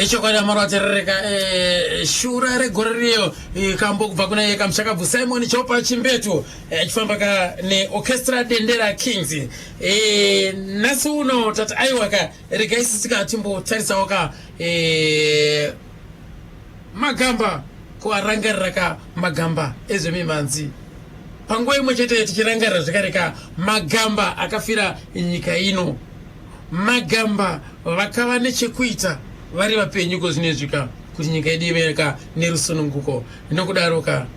Ichokwadi amaroterereka shura regore riyo kambo kubva kuna iye kamuchakabvu Simon Chopa Chimbetu achifamba ka neorchestra Dendera Kings. Nhasi uno tati aiwa ka regai sisi ka timbotarisawo ka magamba kuarangarira ka magamba ezvemimhanzi panguva imwe chete tichirangarira zvekare ka magamba akafira nyika ino. Magamba vakava nechekuita vari vapenyu ko zvinezvi ka kuti nyika yedu ive ka nerusununguko. Nokudaro ka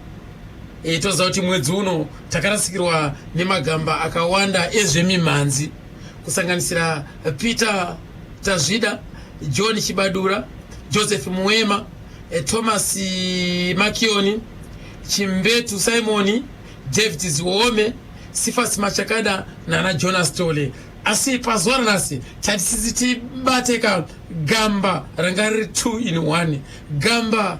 toziva kuti mwedzi uno takarasikirwa nemagamba akawanda ezvemimhanzi kusanganisira Peter Tazvida, John Chibadura, Joseph Muema, Thomas Makioni, Chimbetu Simoni, David Ziwome, Sifas Machakada nana Jonas Tole. Asi pazuva ranhasi tatisisi tibate ka gamba ranga riri 2 in 1, gamba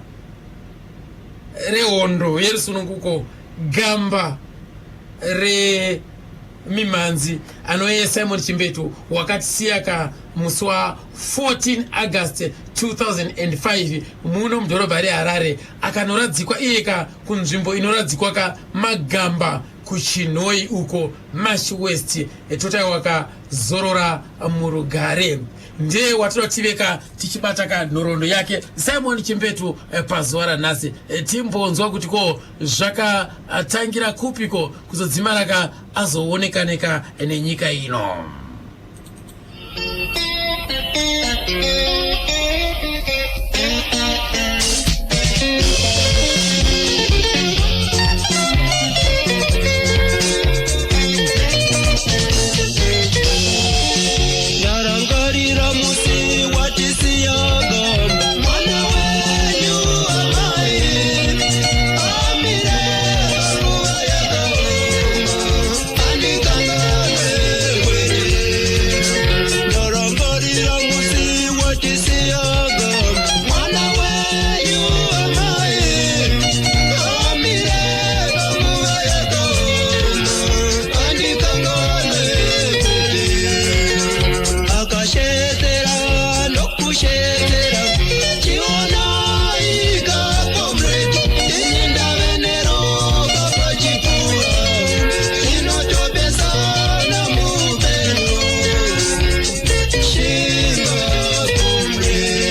rehondo yerusununguko, gamba remimhanzi anoye Simon Chimbetu wakatisiya ka musi wa 14 August 2005 muno mudhorobha reHarare, akanoradzikwa iye ka kunzvimbo inoradzikwa ka magamba kuChinhoyi uko Mash West. Totai wakazorora murugare. Ndiye watinoda tiveka tichibata ka nhoroondo yake Simon Chimbetu pazuva ranhasi. Timbonzwa kuti ko zvakatangira kupiko kuzodzimara ka azoonekaneka nenyika ino. Ndarangarira musi watisiyaga mwana wenyu amai amire panguva yakaoma andikanganwe kwete. Ndarangarira musi watisiyaga mwana wenyu amai amire panguva yakaoma andikanganwe kwete. Akashedzera nokushedzera chionai kakomredi ini ndave neropa pachipfuva inotopesana muupenyu shinga comrade.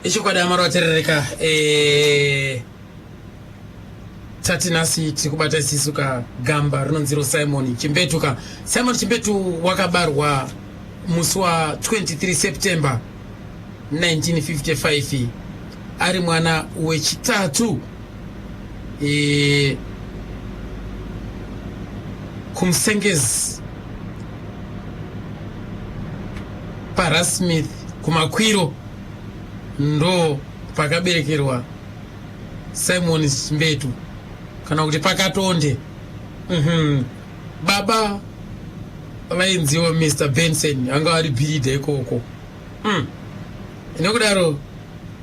Ichokwadi amara waterereka eh, tati nhasi tiri kubata isisu ka gamba rinonziro Simon Chimbetu ka. Simon Chimbetu wakabarwa musi wa 23 September 1955 ari mwana wechitatu e, kumusengezi parasmith kumakwiro ndo pakaberekerwa Simon Chimbetu kana kuti pakatonde. Baba vainziwo Mr Benson anga vari bhiridha ikoko. Nokudaro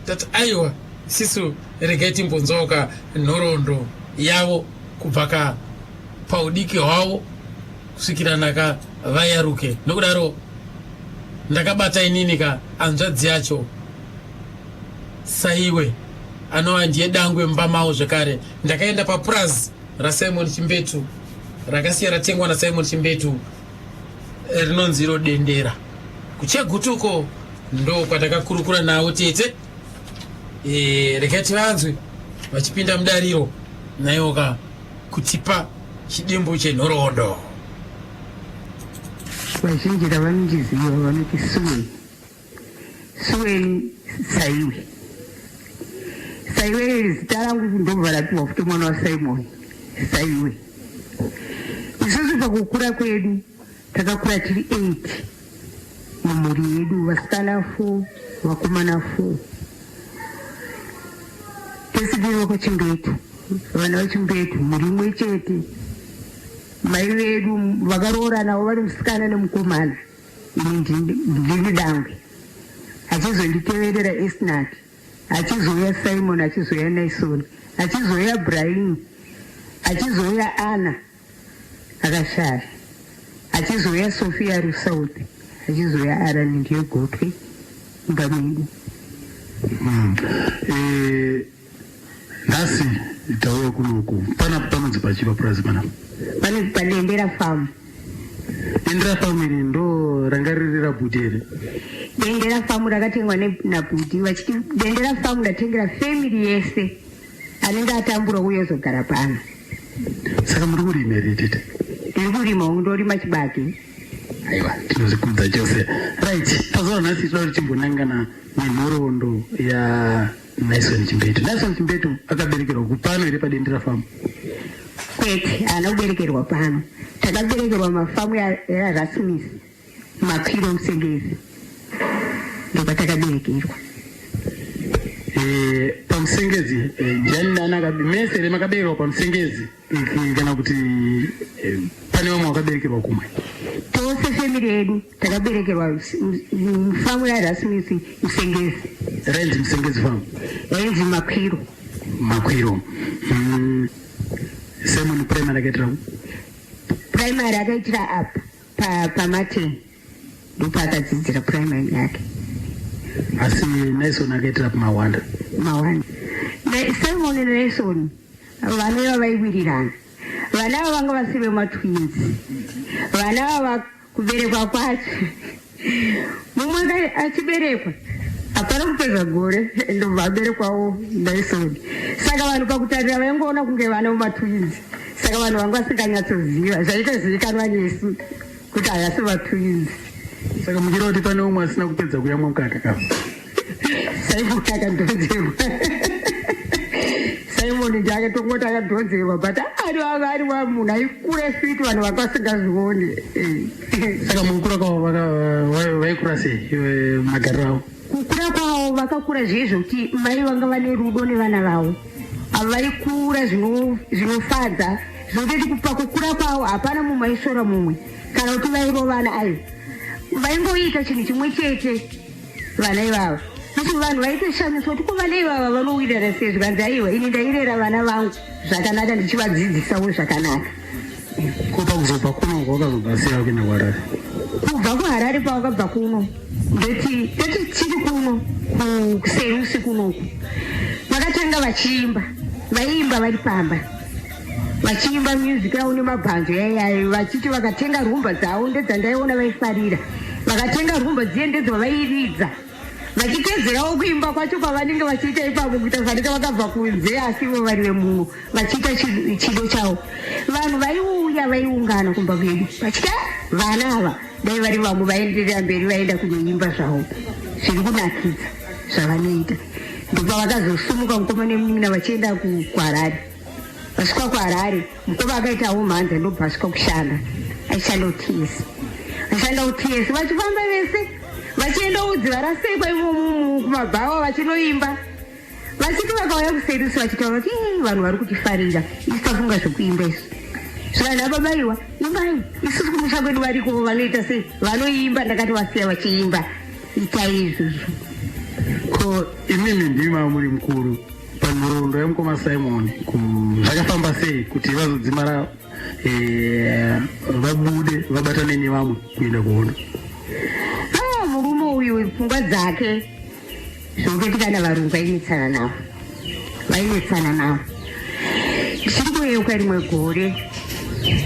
tati aiwa sisu regai timbonzwawo ka nhoroondo yavo kubva ka paudiki hwavo kusvikira naka vayaruke. Nokudaro ndakabata inini ka hanzvadzi yacho Saiwe anova ndiye dangwe mumba mavo zvekare. Ndakaenda papurazi raSimon Chimbetu rakasiya ratengwa naSimon Chimbetu rinonzi iro Dendera kuChegutu uko ndo kwatakakurukura navo tete. E, regai tivanzwe vachipinda mudariro naiwoka kutipa chidimbu chenhoroondo. Vazhinji ravanondiziva vanoti Suweni. Suweni Saiwe. Saiwe zita rangu ndobva rapiwa futi mwana waSimon. Saiwe. Isusu pakukura kwedu takakura tiri 8 mumhuri yedu, vasikana 4 vakomana 4. Tese tiri vekwaChimbetu, vana vaChimbetu, mhuri imwe chete. Mai vedu vakarooranawo vari musikana nemukomana. Ini ndini dangwe. Achizonditeverera Esnat, achizouya Simon, achizouya Naison, achizouya Brian, achizouya Anna akashaya, achizouya Sophia ari kuSouth, achizouya Aran ndiye gotwe mumba medu. Eh, nhasi tauya kunoku panapa panonzi pachiva purazi panapa. Pane paDendera Farm. Dendera Farm iri ndo ranga riri rabhuti here? Dendera Farm rakatengwa nabhuti vachiti Dendera Farm ndatengera family yese anenge atambura uye ozogara pano. Saka muri kurima here tete? Ndiri kurima, ndorima chibage. Aiwa, tinozvikudza chose. Right, pazuva nhasi tinoda kuti timbonangana nenhoroondo ya Naison Chimbetu. Naison Chimbetu akaberekerwa kupano here paDendera Farm? Kwete, haana kuberekerwa pano. Takaberekerwa mafamu yaRasmus Makwiro Musengezi, ndokwatakaberekerwa. Eh, paMusengezi eh, ndiani nani akabe- mese here makaberekerwa paMusengezi kana kuti eh, pane vamwe vakaberekerwa kumwe? Tose family yedu takaberekerwa mufamu yaRasmus Musengezi. Rainzi Musengezi Farm? Rainzi Makwiro. Makwiro. Simon primary akaitira ku? Primary akaitira apa paMartin, ndopaakadzidzira primary yake. Asi Naison akaitira paMawanda? Mawanda. Simon naNaison vana ava vaiwirirana. Vana ava vanga vasiri vematwins. Vana ava kuberekwa kwacho, mumwe achiberekwa hapana kupedza gore ndobva aberekwawo Naison. Saka vanhu pakutarira vaingoona kunge vana vematwins. Saka vanhu vanga vasinganyatsoziva, zvaitozivikanwa nesu kuti havasi matwins. Saka muchireva kuti pane umwe asina kupedza kuyamwa mukaka ka? Simon akadhonzerwa. Simon ndiye akatongoti akadhonzerwa, but ari ari munhu aikura fiti, vanhu vanga vasingazvioni. Saka mukukura kwavo vaikura sei magariro avo? Kukura kwavo vakakura zviye zvokuti mai vanga vane rudo nevana vavo. Vaikura zvinofadza zvototi pakukura kwavo hapana mumwe aisvora mumwe kana kuti vairovana. Aiwa, vaingoita chinhu chimwe chete vana ivava. Kuti vanhu vaitoshamiswa kuti ko vana ivava vanowirirana sei, zvikanzi aiwa, ini ndairera vana vangu zvakanaka ndichivadzidzisawo zvakanaka. Ko pakuzobva kuno wakazobva sei kuenda kuHarare? Kubva kuHarare pawakabva kuno, ndoti tati tiri kuno kuSerusi kunoku, vakatanga vachiimba, vaiimba vari pamba vachiimba music yavo nemabhanzo yaiyayo, vachiti vakatenga rumba dzavo ndedzandaiona vaifarira, vakatenga rumba dziye ndedzavairidza. Vachitedzerawo kuimba kwacho kwavanenge vachiita ipapo kuita fanike vakabva kunze asi ivo vari vemuno vachiita chido chavo. Vanhu vaiuya vaiungana kumba kwedu vachiti ah, vana ava dai vari vamwe vaenderera mberi vaenda kunoimba zvavo zviri kunakidza zvavanoita. Ndopavakazosumuka mukoma nemunin'ina vachienda kuHarare. Vasvika kuHarare mukoma akaitawo mhanza ndobva asvika kushanda aishanda kuTS. Ashanda kuTS vachifamba vese vachienda kudziva rasekwa imomo kumabhawa vachinoimba. Vachiti vakauya kuseri isu vachitaura kuti ii vanhu vari kutifarira isu tafunga zvekuimba isu. Zvikanzi ababa iwa imbai isusu kumusha kwedu variko vanoita sei vanoimba ndakati vasiya vachiimba itai izvozvo. Ko imimi ndimi mava muri mukuru panhoroondo yamukoma Simon zvakafamba sei kuti vazodzimara eh, vabude vabatane nevamwe kuenda kuhondo? Ah, murume uyu pfungwa dzake zvokutoti kana varungu vainetsana navo vainetsana navo ndichiri kuyeuka rimwe gore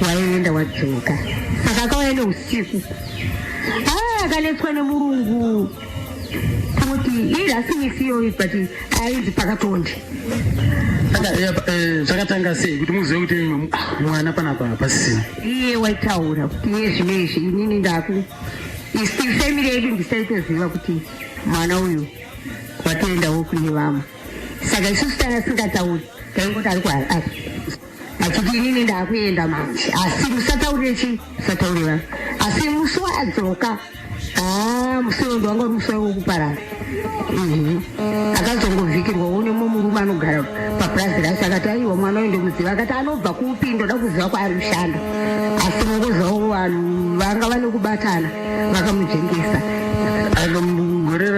waienda wadzoka saka akauya neusiku ah, akanetswa nemurungu kuti irasi misi iyoyi but ainzi pakatonde eh, zvakatanga sei kuti muzive kuti ah, mwana panapa hapasisina iye waitaura kuti iye zvino izvi inini ndaku isu family yedu ndisaitoziva kuti mwana uyu watoendawo kune vamwe saka isusu tanga singatauri taingoti ari kuharare achiti inini ndakuenda manje asi musataurire chii musataurire vanhu asi musi waadzoka haa musi uyo ndowanga uri musi wekuparara mhm. akazongovhikirwa une mumwe murume anogara papurazi racho akati aiwa mwana uyu ndomuziva akati anobva kupi ndoda kuziva kwaari kushanda asi mongozivawo vanhu vanga vane kubatana vakamujengesa gore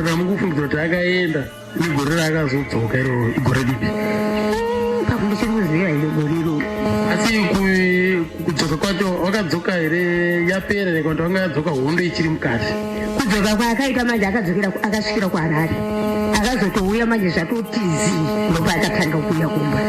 ramukufungidzira kuti akaenda negore raakazodzoka iroro igore ripi pakundichiri kuziva iro gore iroro asi kudzoka kwacho wakadzoka here yapera here kana kuti wanga yadzoka hondo ichiri mukati kudzoka kwaakaita manje akadzokera akasvikira kuharare akazotouya manje zvatotizi ndopa akatanga kuuya kumba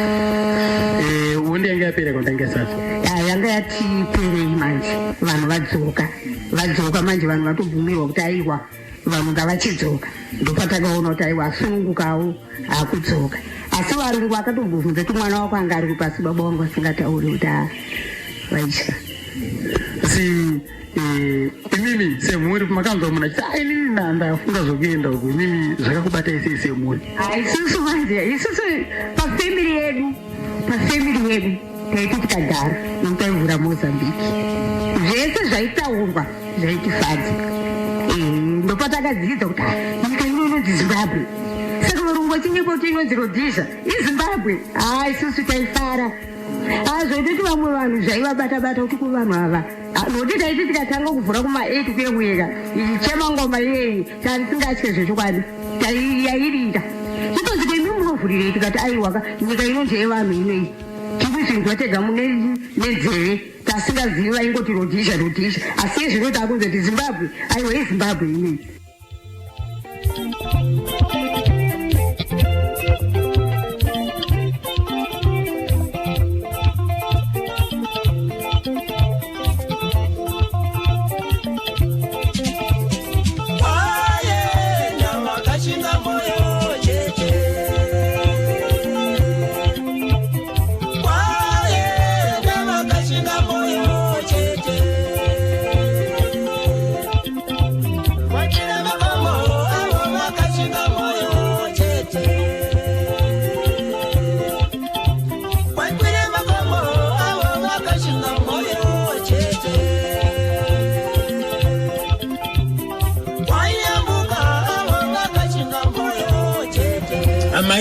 eh, hondo yanga yapera kana yanga isati yanga yatiperei manje vanhu vadzoka vadzoka manje vanhu vatobvumirwa kuti aiwa vanhu ngavachidzoka ndopatakaona kuti aiwa asunungukawo akudzoka asi varungu vakatombobvunza kuti mwana wako anga ari kupasi baba wangu asingatauri kuti a vaitya asi eh, imimi semhuri makanzwa munhu achiti ah, inini ndafunga zvekuenda uku imimi zvakakubatai sei semhuri ah, isusu manje isusu pafamily yedu pafamily yedu taiti tikagara notaivhura mozambique zvese zvaitaurwa zvaitifadza eh, ndopatakadzidza kuti ah, nyika ino inonzi zimbabwe saka varungu vachinyepa kuti inonzi rhodesia izimbabwe haa isusu taifara haa zvaitoti vamwe vanhu zvaivabata-bata kuti kuvanhu ava ah, nokuti taiti tikatanga kuvhura kuma 8 kuye kuyeka ichichema ngoma iyeyi tarisingatye zvechokwadi yairira chitonzi ko imi munovhurirei tikati aiwaka nyika inonzi yevanhu inoyi tikuzinzwa tega mune nenzeve tasingazivi vaingoti rhodesia rhodesia asi izvino takunzoti zimbabwe aiwa izimbabwe inoyi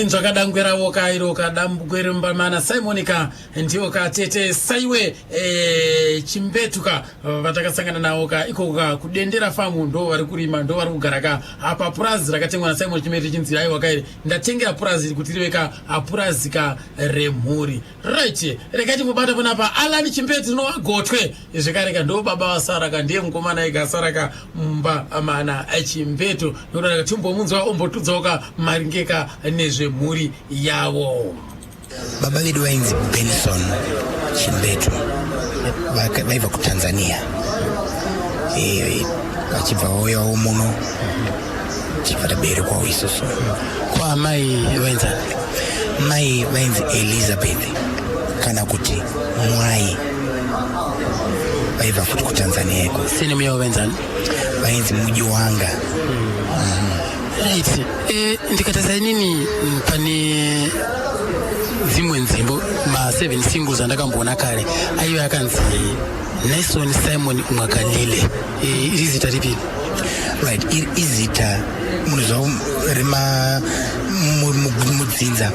Mainzwa kadangwe ravo kairo kadambwe rembamana Simon ka ndiwo katete saiwe e, chimbetu ka vatakasangana navo ka ikoko ka kudendera famu ndo vari kurima ndo vari kugara ka apa purazi rakatengwa naSimon Chimbetu chinzi aiwa kairi ndatengera purazi iri kuti rive ka purazi ka remhuri right regai timbobata panapa Alan Chimbetu rinowagotwe zvekare ka ndo baba vasara ka ndiye mukomana ega asara ka mumba mana Chimbetu nokudaro timbomunzwa ombotudzawo ka maringe ka nezvemhuri yavo. Baba vedu vainzi Benson Chimbetu, vaibva kuTanzania, vachibva vauyawo muno. Tichibva taberekwawo isusu. Ko amai vainzani? Mai vainzi Elizabeth kana kuti Mwai, vaibva futi kuTanzania iko. Surname yavo vainzani? Vainzi Mujiwanga. Right. Ndikatarisa inini pane dzimwe nzimbo, ma7 singles andakamboona kare aiva akanzi Nelson Simon Mwakalile. Iri zita ripi? Right, iri izita munoziva rema mudzinza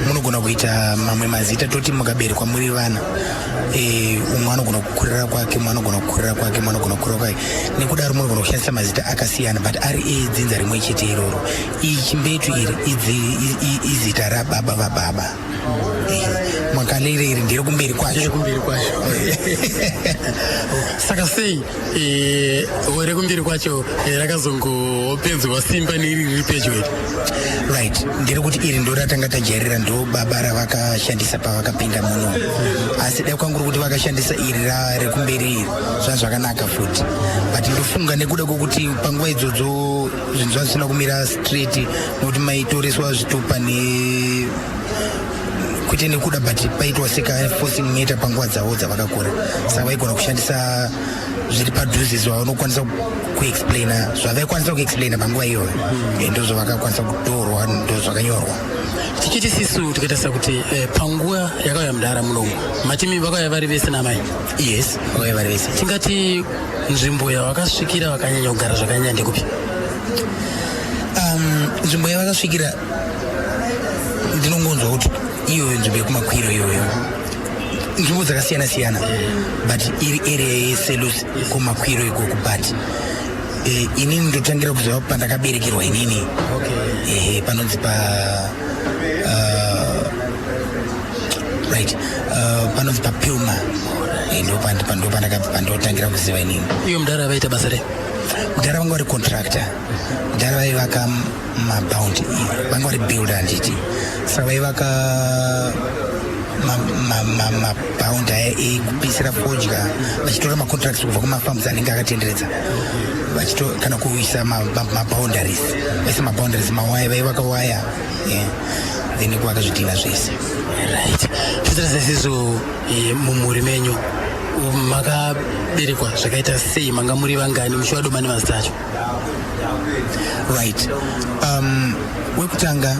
munogona kuita mamwe mazita. Toti mukaberekwa muri vana, umwe anogona kukurira kwake, umwe anogona kukurira kwake, umwe anogona kukurira kwake. Nekudaro munogona kushandisa mazita akasiyana, but ari edzinza rimwe chete iroro. Iyi Chimbetu iri izita rababa vababa. Mwakalire iri nderekumberi kwacho. Rekumberi kwacho. Saka sei rekumberi kwacho rakazongopedzwa simba neiri riri pedyo iri? Right, nderekuti iri ndo ratanga tajairira, ndo baba ravakashandisa pavakapinda muno. Asi dai kwanguri kuti vakashandisa iri rekumberi iri, zvava zvakanaka futi. But ndofunga nekuda kwokuti panguva idzodzo zvinhu zvava zvisina kumira straight, nokuti maitoreswa zvitupa ne kwete nekuda, but paitwa seka forcing matter panguva dzavo dzavakakura. Saka vaigona kushandisa zviri padhuze zvavanokwanisa kuexplaina, zvavaikwanisa kuexplaina panguva iyoyo. Ndo zvavakakwanisa kutorwa, ndo zvakanyorwa. Tichiti sisu tikatarisa kuti panguva yakauya mudhara munomu, matimi vakauya vari vese namai? Yes, vakauya vari vese. Tingati nzvimbo yavakasvikira vakanyanya kugara zvakanyanya ndekupi? Nzvimbo yavakasvikira, ndinongonzwa kuti iyoyo nzvimbo yekumakwiro iyoyo, nzvimbo dzakasiyana siyana, but iri area yeSelous kumakwiro ikoko. But inini ndotangira kuziva pandakaberekerwa inini. Ehe, panonzi pa right, panonzi paPilma. Ndo pandotangira kuziva inini. Iyo mudhara vaita basa rei? Mudhara vanga vari contractor. Mudhara vaivaka mabound, vanga vari builder, handiti? Saka vaivaka mabound aya ekupisira fodya, vachitora macontracts kubva kumafarms anenge akatenderedza, kana kuisa maboundaries, vaisa maboundaries, mawaya, vaivaka waya, yeah. Then kuvaka zvidhina zvese. Right, totarisa isisu, mumhuri menyu makaberekwa zvakaita sei? Manga muri vangani, muchivadoma nemazita acho? Right, wekutanga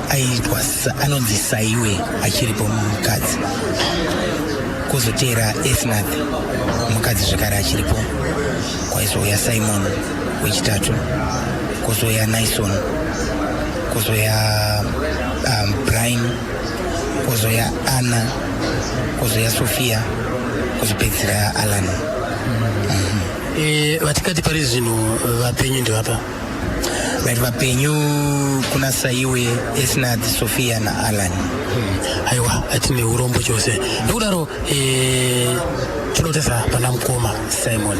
aitwa anonzi Saiwe, achiripo, mukadzi. Kwozoteera Esnath, mukadzi zvekare, achiripo. Kwaizouya Simon wechitatu, kwozouya Nison, kwozouya Brian, kwozouya Anna, kwozouya Sophia, kwozopedzisira Alan. Vatikati pari zvino vapenyu ndevapa? Right, vapenyu kuna Saiwe, Esnath, Sophia naAlan. Aiwa, hatine urombo chose. Nokudaro toda kutarisa pana mukoma Simon.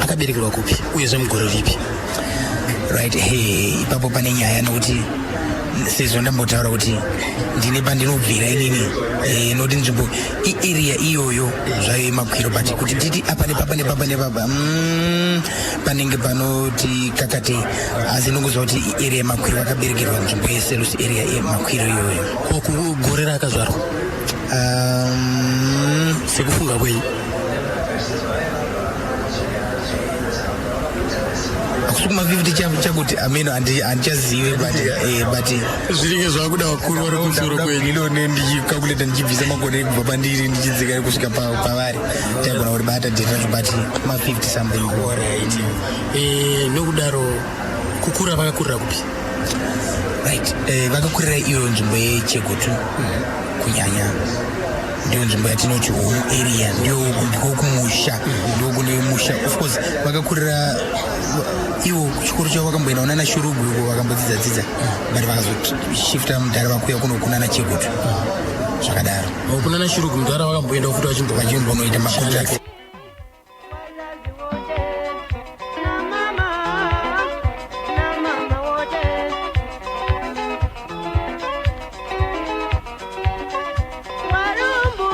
Akaberekerwa kupi, uyezve mugore ripi? Right, he, ipapo pane nyaya, nokuti sezvo ndambotaura kuti ndine pandinobvira inini, nokuti nzvimbo iarea iyoyo zvayo yemakwiro, but kuti nditi apa nepapa nepapa nepapa, panenge panoti kakatei. Asi ndinongoziva kuti iarea yemakwiro, vakaberekerwa nzvimbo yeSelous area yemakwiro iyoyo. Ko kugore raakazvarwa, sekufunga kwenyu? Hakusi kuma 50 chakuti ameno, handichazive, but Zvinenge zvakuda vakuru vari kumusoro kwenyu. Ndinone ndichicalculata, ndichibvisa makore kubva pandiri ndichidzika kusvika pavari, taigona kuti bata date racho, but ma 50 something. Alright. Nokudaro kukura vakakurira kupi? Right, vakakurira iyo nzvimbo yeChegutu kunyanya. Ndiyo nzvimbo yatinoti home area, ndiko kumusha, ndo kune musha. Of course vakakurira ivo, kuchikoro chavo vakamboenda kunana Shurugwi uko, vakambodzidza dzidza, but vakazoshifta mudhara vakuya kuno kunana Chegutu zvakadaro. Kunana Shurugwi mudhara vakamboenda futi vachimbo Vachimbonoita macontracts. Na mama, na mama wote. Varumbu,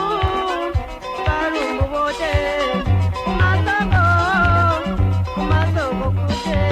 varumbu wote. Kumasoko, kumasoko kute.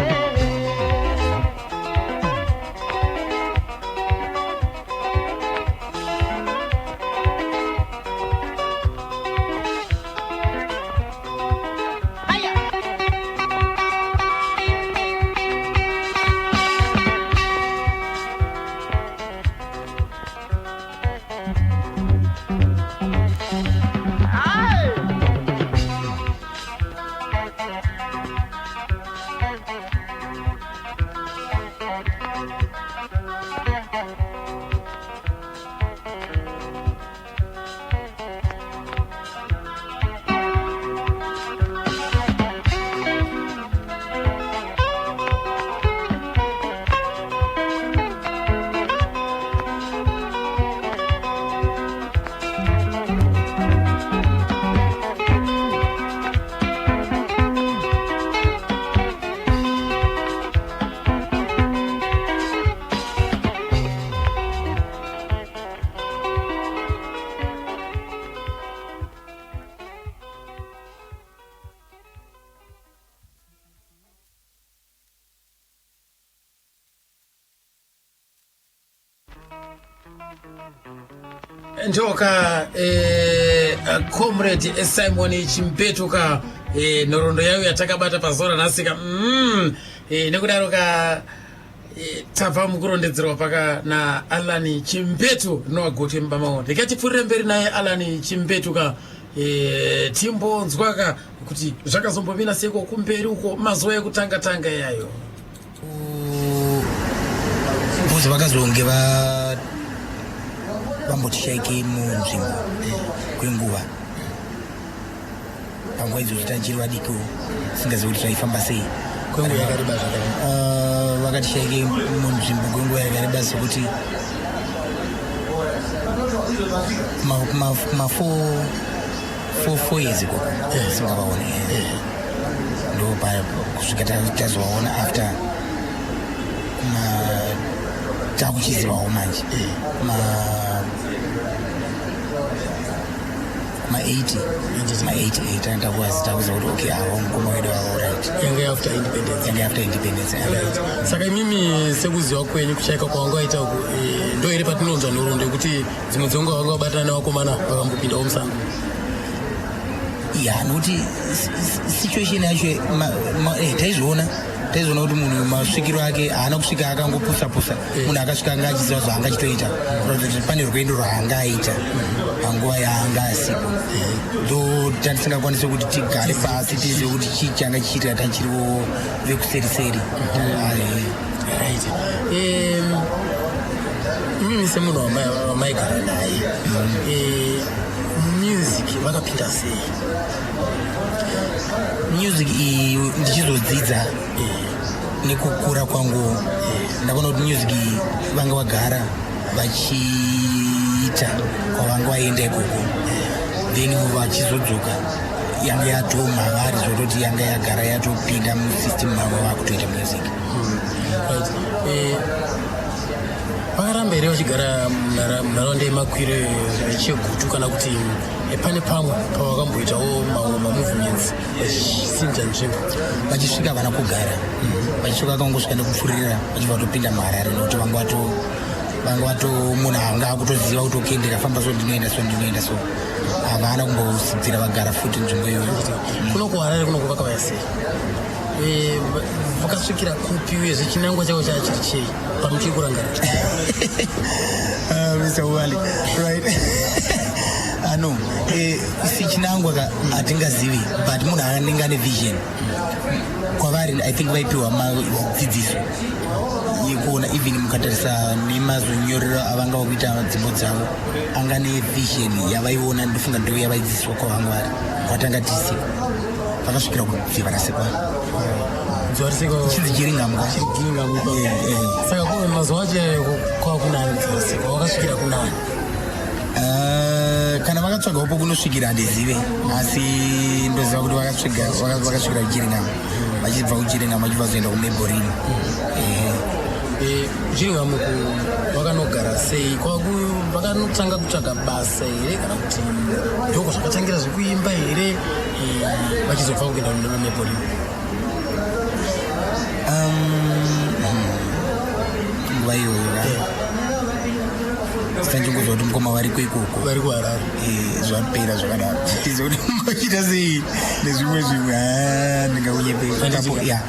Ndoka comrade Simon Chimbetuka, nhoroondo yayo yatakabata pazuva ranhasika. Nekudaro ka tabva mukurondedzerwa paka naAlan Chimbetu, rinova gotwe mubamawo. Ndikatipfuurire mberi naye Alan Chimbetu ka, timbonzwa ka kuti zvakazombomira seiko kumberi uko, mazuva ekutanga tanga yayo. Because vakazonge vambotishayike munzvimbo kwenguva, panguva idzodzo tachiri vadikiwo, singazivi kuti zvaifamba sei. Kwenguva yakareba zvakadii? Vakatishayike munzvimbo kwenguva yakareba sekuti kuma 4 years ikoko singavaone. Ndo kusvika tazovaona after kuma takuchizivawo manje kuma 80, ma 88 takuwazi, takuziva kuti okay, ava mukoma wedu ava, right. Yanga after independence? Yanga after independence, yeah. Right. Saka imimi sekuziva kwenyu, kushaika kwavanga vaita uku, ndo here patinonzwa nhoroondo yekuti dzimwe dzenguva vanga vabatana nevakomana vakambopindawo musango? Ya, nokuti situation yacho taizviona kuti munhu masvikiro ake haana kusvika akangopusa-pusa. Munhu akasvika anga achiziva zvaanga achitoita, kuratidza kuti pane rwendo rwaanga aita panguva yaanga asipo. Ndo tatisingakwanisi kuti tigare pasi tizive kuti chii changa chichiitika, tachiriwo vekuseriseri. Right. Imimi semunhu wamaigara naye, music vakapinda sei? Music iyi ndichizodzidza nekukura kwangu, ndakaona kuti music iyi vanga vagara vachiita kwavanga vaenda ikoko, then vachizodzoka yanga yatomavari, zvototi yanga yagara yatopinda musystem mavo, vakutoita music. Right. Vakaramba here vachigara munharaunda yemakwiro eChegutu, kana kuti pane pamwe pavakamboitawo mamwe mamovements vachichinja nzvimbo? Vachisvika havana kugara. Vachisvika vakangosvika nekupfuurira, vachibva vatopinda muHarare, nekuti vanga vato munhu anga akutoziva kuti okay, ndikafamba so ndinoenda so, ndinoenda so. Havana kumbosidzira vagara futi nzvimbo iyoyo. Kuno kuHarare kuno vakauya sei? Vakasvikira kupi, uyezve chinangwa chavo chaa chiri chei pamuchiri kurangarira? Mr. Wali, right. No, si chinangwa ka hatingazivi, but munhu anenge ane vision kwavari, I think vaipiwa madzidziso yekuona. Even mukatarisa nemazonyorero avanga vakuita dzimbo dzavo, anga nevision yavaiona. Ndofunga ndo yavaidzidziswa kwavanga vari, kwatanga tisi vakasvikira kuDziva Rasekwa. Dziva Rasekwa. Chinzi Chiringamwa. Chiringamwa. Saka mazuva acho kwakunani Dziva Rasekwa wakasvikira kunani? Kana vakatsvagawo pokunosvikira handizive, asi ndoziva kuti vakasvikira kuChiringamwa, vachibva kuChiringamwa vachibva zoenda kuMabelreign. Chiringamwa vakanogara sei? Vakanotanga kutsvaga basa here, kana kuti ndoko zvakatangira zvekuimba here, vachizobva kuenda kuMabelreign? Nguva iyoyo sichanchingozva kuti mukoma variko ikoko. Vari kuHarare. Zvapera zvakadaro, tizive kuti vachiita sei nezvimwe zvimwe. Ndingakunyepe ya,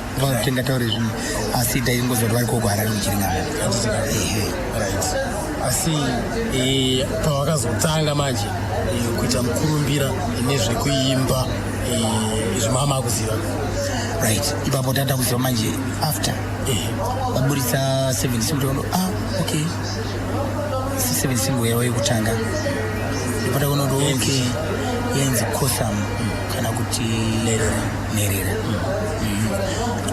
tingataure zvimwe, asi taingozva kuti variko kuHarare kuChiringamwa. Right. Asi pavakazotanga manje kuita mukurumbira nezvekuimba, zvimama akuziva? Right, ipapo tata kuziva manje after vaburitsa seven single. Taona, ah okay, seven single yavo yekutanga, ndipo takaona kuti okay, yainzi Kosam kana kuti Nherera.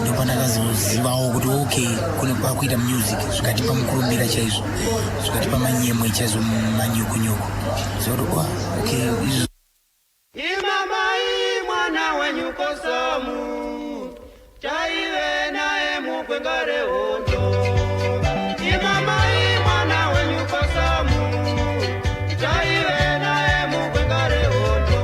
Ndipo ndakazozivawo kuti okay, kune kwakuita music, zvikatipa mukurumbira chaizvo, zvikatipa manyemwe chaizvo, manyukunyuku, zvokuti oh, okay, izvi. Imamai mwana wenyu Kosamu chaive naye mugwenga rehondo. Imamai mwana wenyu Kosamu chaive naye mugwenga rehondo.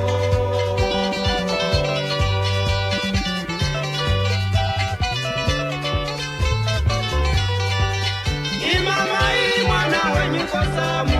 Imamai mwana wenyu Kosamu.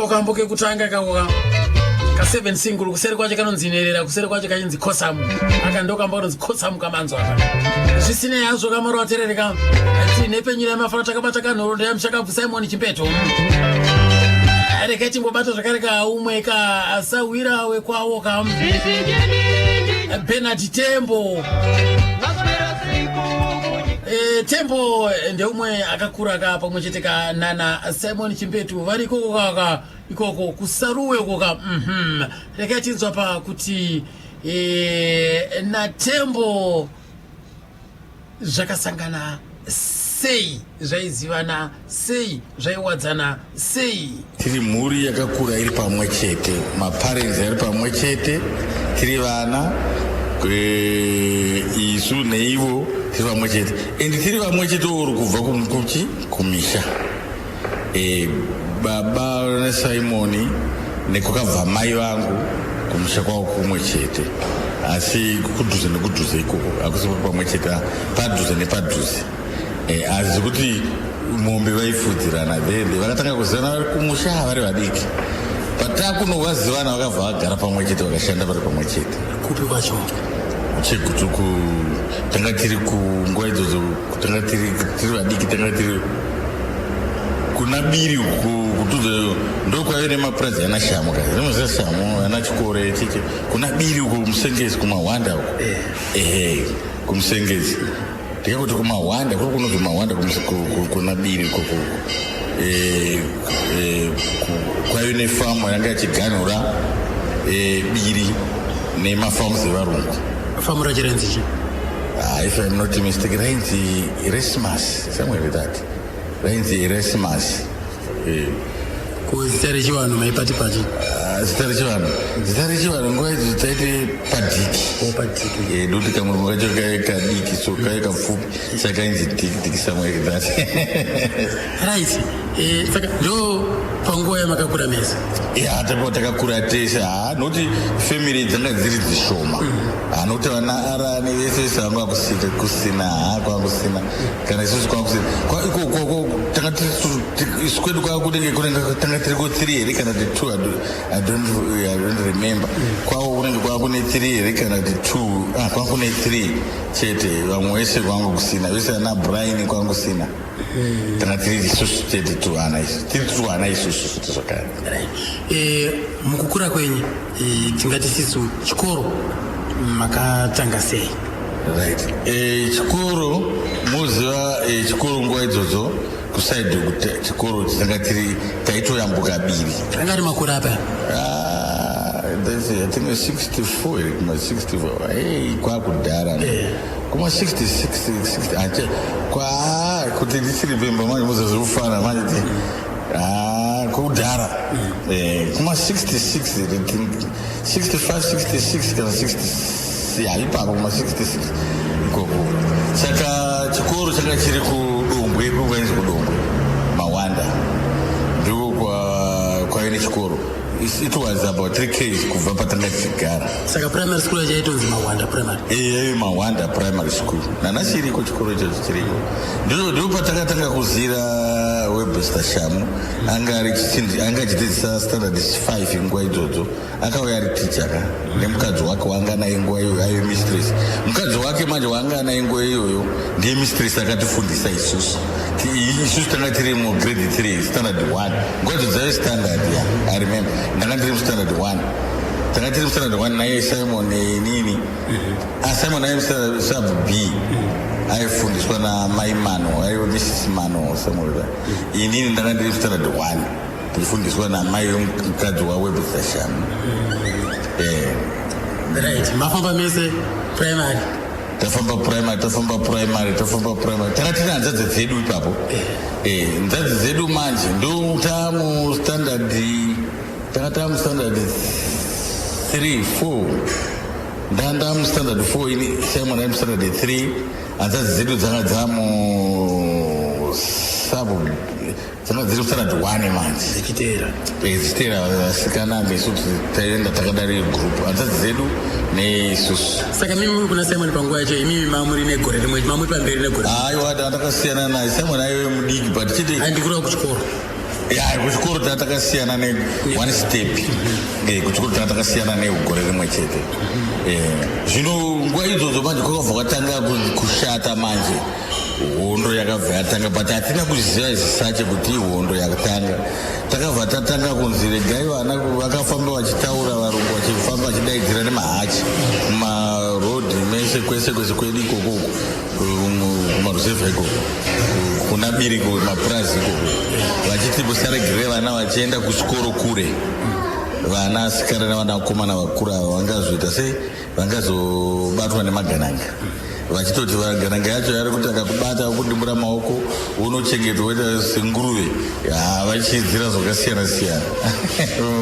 Ndokambo kekutanga kako ka 7 single, kuseri kwacho kanonzi Nherera, kuseri kwacho kachinzi Kosamu. Aka ndokambo kanonzi Kosamu kamanzwa aka. Zvisinei hazvo, kamaro vaterereka, tiine penyura yamafaro, takabata kanhoroondo yamushakabvu Simon Chimbeto. Regai timbobata zvakare kaumwe kasawira wekwawo ka Bernard Tembo. Tembo ndeumwe akakura ka pamwe chete ka nana Simon Chimbetu vari ikoko kaka ikoko kuSaruwe uko ka. Regai tinzwa pa kuti naTembo zvakasangana sei, zvaizivana sei, zvaiwadzana sei? Tiri mhuri yakakura iri pamwe chete, maparents ari pamwe chete, tiri vana, isu neivo tiri pamwe chete, and tiri vamwe chete uri kubva kuchi kumisha. Baba naSimoni nekwakabva mai vangu kumusha kwavo kumwe chete, asi kudhuze nekudhuze ikoko, hakusi pamwe chete, padhuze nepadhuze. Asi kuti mombe vaifudzirana, then vakatanga kuzivana vari kumusha vari vadiki. Patakunovazivana, vakabva vagara pamwe chete, vakashanda vari pamwe chete. Kupi kwacho? Chegutu. Tanga tiri kunguva idzodzo, tanga tiri vadiki, tanga tiri kuna Biri kutudzo, ndokwaive nemapurazi ana Shamo ka, rinoziva Shamo, ana Chikore chichi, kuna Biri uko kuMusengezi, kuMahwanda uko. Ehe, kuMusengezi, ndikakuti kuMahwanda, kuri kunonzi Mahwanda, kuna Biri ukoko. Kwaive nefamu yanga yachiganhura Biri nemafamu evarungu. Famu racho rainzi chii? Ah, if I'm not mistaken, rainzi Erasmus, somewhere like that, rainzi Erasmus. Ko zita rechivanhu maipati pachi? Ah, zita rechivanhu, zita rechivanhu nguva idzo taiti Padiki. O, Padiki. Ndokuti kamwe kacho kai kadiki, so kai kapfupi, saka inzi Diki, Diki, somewhere like that. Right. Saka ndo panguva yamakakura mese? Ya, tapo takakura tese. Ha, nokuti family dzanga dziri dzishoma. Ha, nokuti vana arani vese vese vanga kusika kusina. Ha, kwanga kusina kana isusu kwanga kusina. Ikoko tanga isu kwedu kwanga kunenge kunenge tanga tiri ku three here kana kuti two, I don't remember. Kwavo kunenge kwanga kune three here kana kuti two. Ah, kwanga kune three chete, vamwe vese kwanga kusina, vese ana Brian kwanga kusina. Tanga tiri isusu chete tuana, isu tiri tuana isusu futi zvakare. Right. Mukukura kwenyu, tingati sisu chikoro makatanga sei? Right. Chikoro, muziva, chikoro nguva idzodzo kusaidi kuti chikoro tanga tiri taitoyambuka Biri. Anga ari makore apa? Ah, I think 64 here, kuma 64. Hey, kwakudhara, kuma 66, 60 ache kwa kuti ndichiri pemba manje, muzozvifana manje ti, ah, kudhara. Kuma 66, I think 65, 66 kana 60 ya ipapo, kuma 66 ikoko. Saka chikoro changa chiri kuDombwe, kukwainzi kuDombwe, Mawanda, ndiko kwaive nechikoro. It was about 3 ks kubva patanga tichigara. Saka primary school yacho yaitonzi Mawanda Primary? Yaive Mawanda Primary School. Nanhasi iriko chikoro ichocho, chiriko. Ndo patakatanga kuzira Webster Shamu, anga ari anga achidzidzisa standard 5 nguva idzodzo. Akauya ari ticha ka nemukadzi wake waanga naye nguva iyoyo, aive mistress. Mukadzi wake manje waanga naye nguva iyoyo ndiye mistress akatifundisa isusu. Isusu tanga tiri mugrade 3, standard 1 nguva idzo dzaive standard ya. I remember ndanga ndiri mustandard 1, tanga tiri mustandard 1 naye Simon, inini. Ah, Simon aive sub B, aifundiswa namai Mano, aive Mrs Mano, somewhere like that. Inini ndanga ndiri standard 1, ndichifundiswa namai wemukadzi waWebster Shamu. Right, mafamba mese primary? Tafamba primary, tafamba primary, tafamba primary. Tanga tine hanzadzi dzedu ipapo. Nzadzi dzedu manje ndo tamu standard, tanga tamu standard 3, 4. Ndanda mustandard 4 ini, Simon ari mustandard 3. Hanzadzi dzedu dzanga dzamu sub, dzanga dziri mustandard 1 manje. Dzichiteera? Dzichiteera vasikana. Isu taenda takadari group, hanzadzi dzedu neisusu. Saka mimi muri kuna Simon panguva yacho, imimi mamuri negore rimwe, mamuri pamberi negore? Aiwa, ndakasiyana naye. Simon aive mudiki, but chete. Andikureva kuchikoro. Ya, kuchikoro tanga takasiyana ne one step. Kuchikoro tanga takasiyana negore rimwe chete. Zvino nguva idzodzo manje kwakabva kwatanga kushata manje. Hondo yakabva yatanga, but hatina kuziva zisache kuti ihondo yakatanga. Takabva tatanga kunzi regai vana, vakafamba vachitaura varungu, vachifamba vachidaidzira nemahachi mumarodhi mese, kwese kwese kwedu ikoko, kumaruzevha ikoko, kuna Biriko, mapurazi ikoko, vachiti musaregere vana vachienda kuchikoro kure. Vana asikana nevana vakomana vakura ava vangazoita sei? Vangazobatwa nemagananga. Vachitoti vagananga yacho yari kuti akakubata akudimbura maoko, unochengetwa woita senguruve. Ha, vachidzira zvakasiyana siyana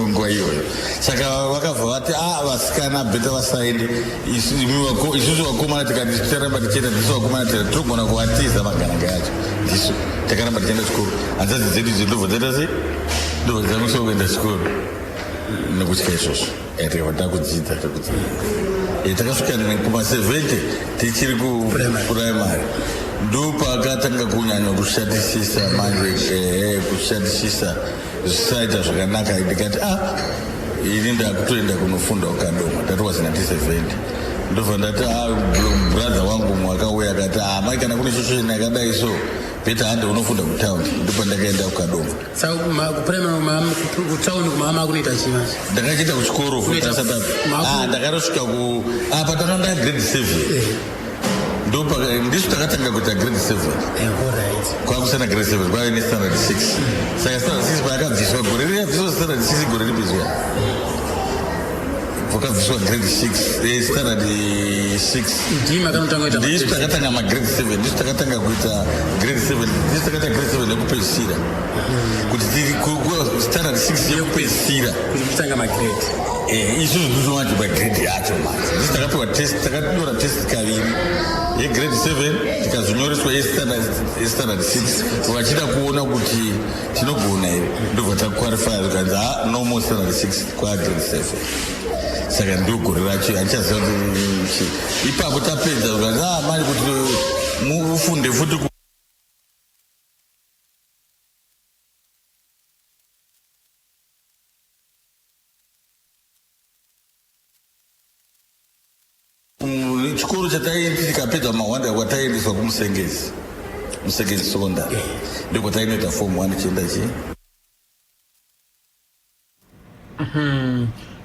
nguva iyoyo. Saka vakabva vati a vasikana better vasaende. Isusu vakomana tikati ticharamba tichienda, ndisu vakomana tinogona kuvatiza magananga yacho. Ndisu takaramba tichienda chikoro. Hanzvadzi dzedu idzi ndobva dzaita sei? Ndobva dzamiswa kuenda chikoro nekutya izvozvo. Tikabva takudzidza, takudzidza. Takasvika kuma70 tichiri kupuraimary. Ndopakatanga kunyanya kushatisisa manje, ehe, kushatisisa zvisaita zvakanaka. Ndikati a ini ndakutoenda kunofunda kuKadoma. That was 1970. Ndobva ndati a brother wangu mumwe akauya akati, a mai, kana kune shosheni yakadai so, better hande unofunda kutaundi. Ndopa ndakaenda kuKadoma. Saka kupuraimary, kutauni kumama kunoita chii manje? Ndakachiita kuchikoro futi. Ah, ndakatosvika ku apa tanga nda grade 7. Ndopa ndisu takatanga kuita grade 7. Kwakusina grade 7, kwave nestandard 6. Saka standard 6 payakabviswa, gore riyabviswa standard 6, gore ripi zuya pakabviswa grade 6, standard 6? Ndimi makanotanga kuita. Ndisu takatanga magrade 7. Ndisu takatanga kuita grade 7. Ndisu takaita grade 7 yekupedzisira, kuti tiri standard 6 yekupedzisira. Kuti muchitanga magrade. Isusu ndisu manje pagrade yacho manje ndisu takapiwa test. Takanyora test kaviri, yegrade 7, tikazonyoreswa yestandard 6, vachida kuona kuti tinogona here. Ndobva taqualifya, tikanzi ha, no more standard 6, kwagrade 7. Saka ndo gore racho handichaziva kuti ipapo tapedza, tikanzi ha, manje kuti mufunde futi chikoro chataiti tikapedza mawanda, kwataiendeswa kuMusengezi, Musengezi Secondary, ndokwatainoita form 1 chienda chii.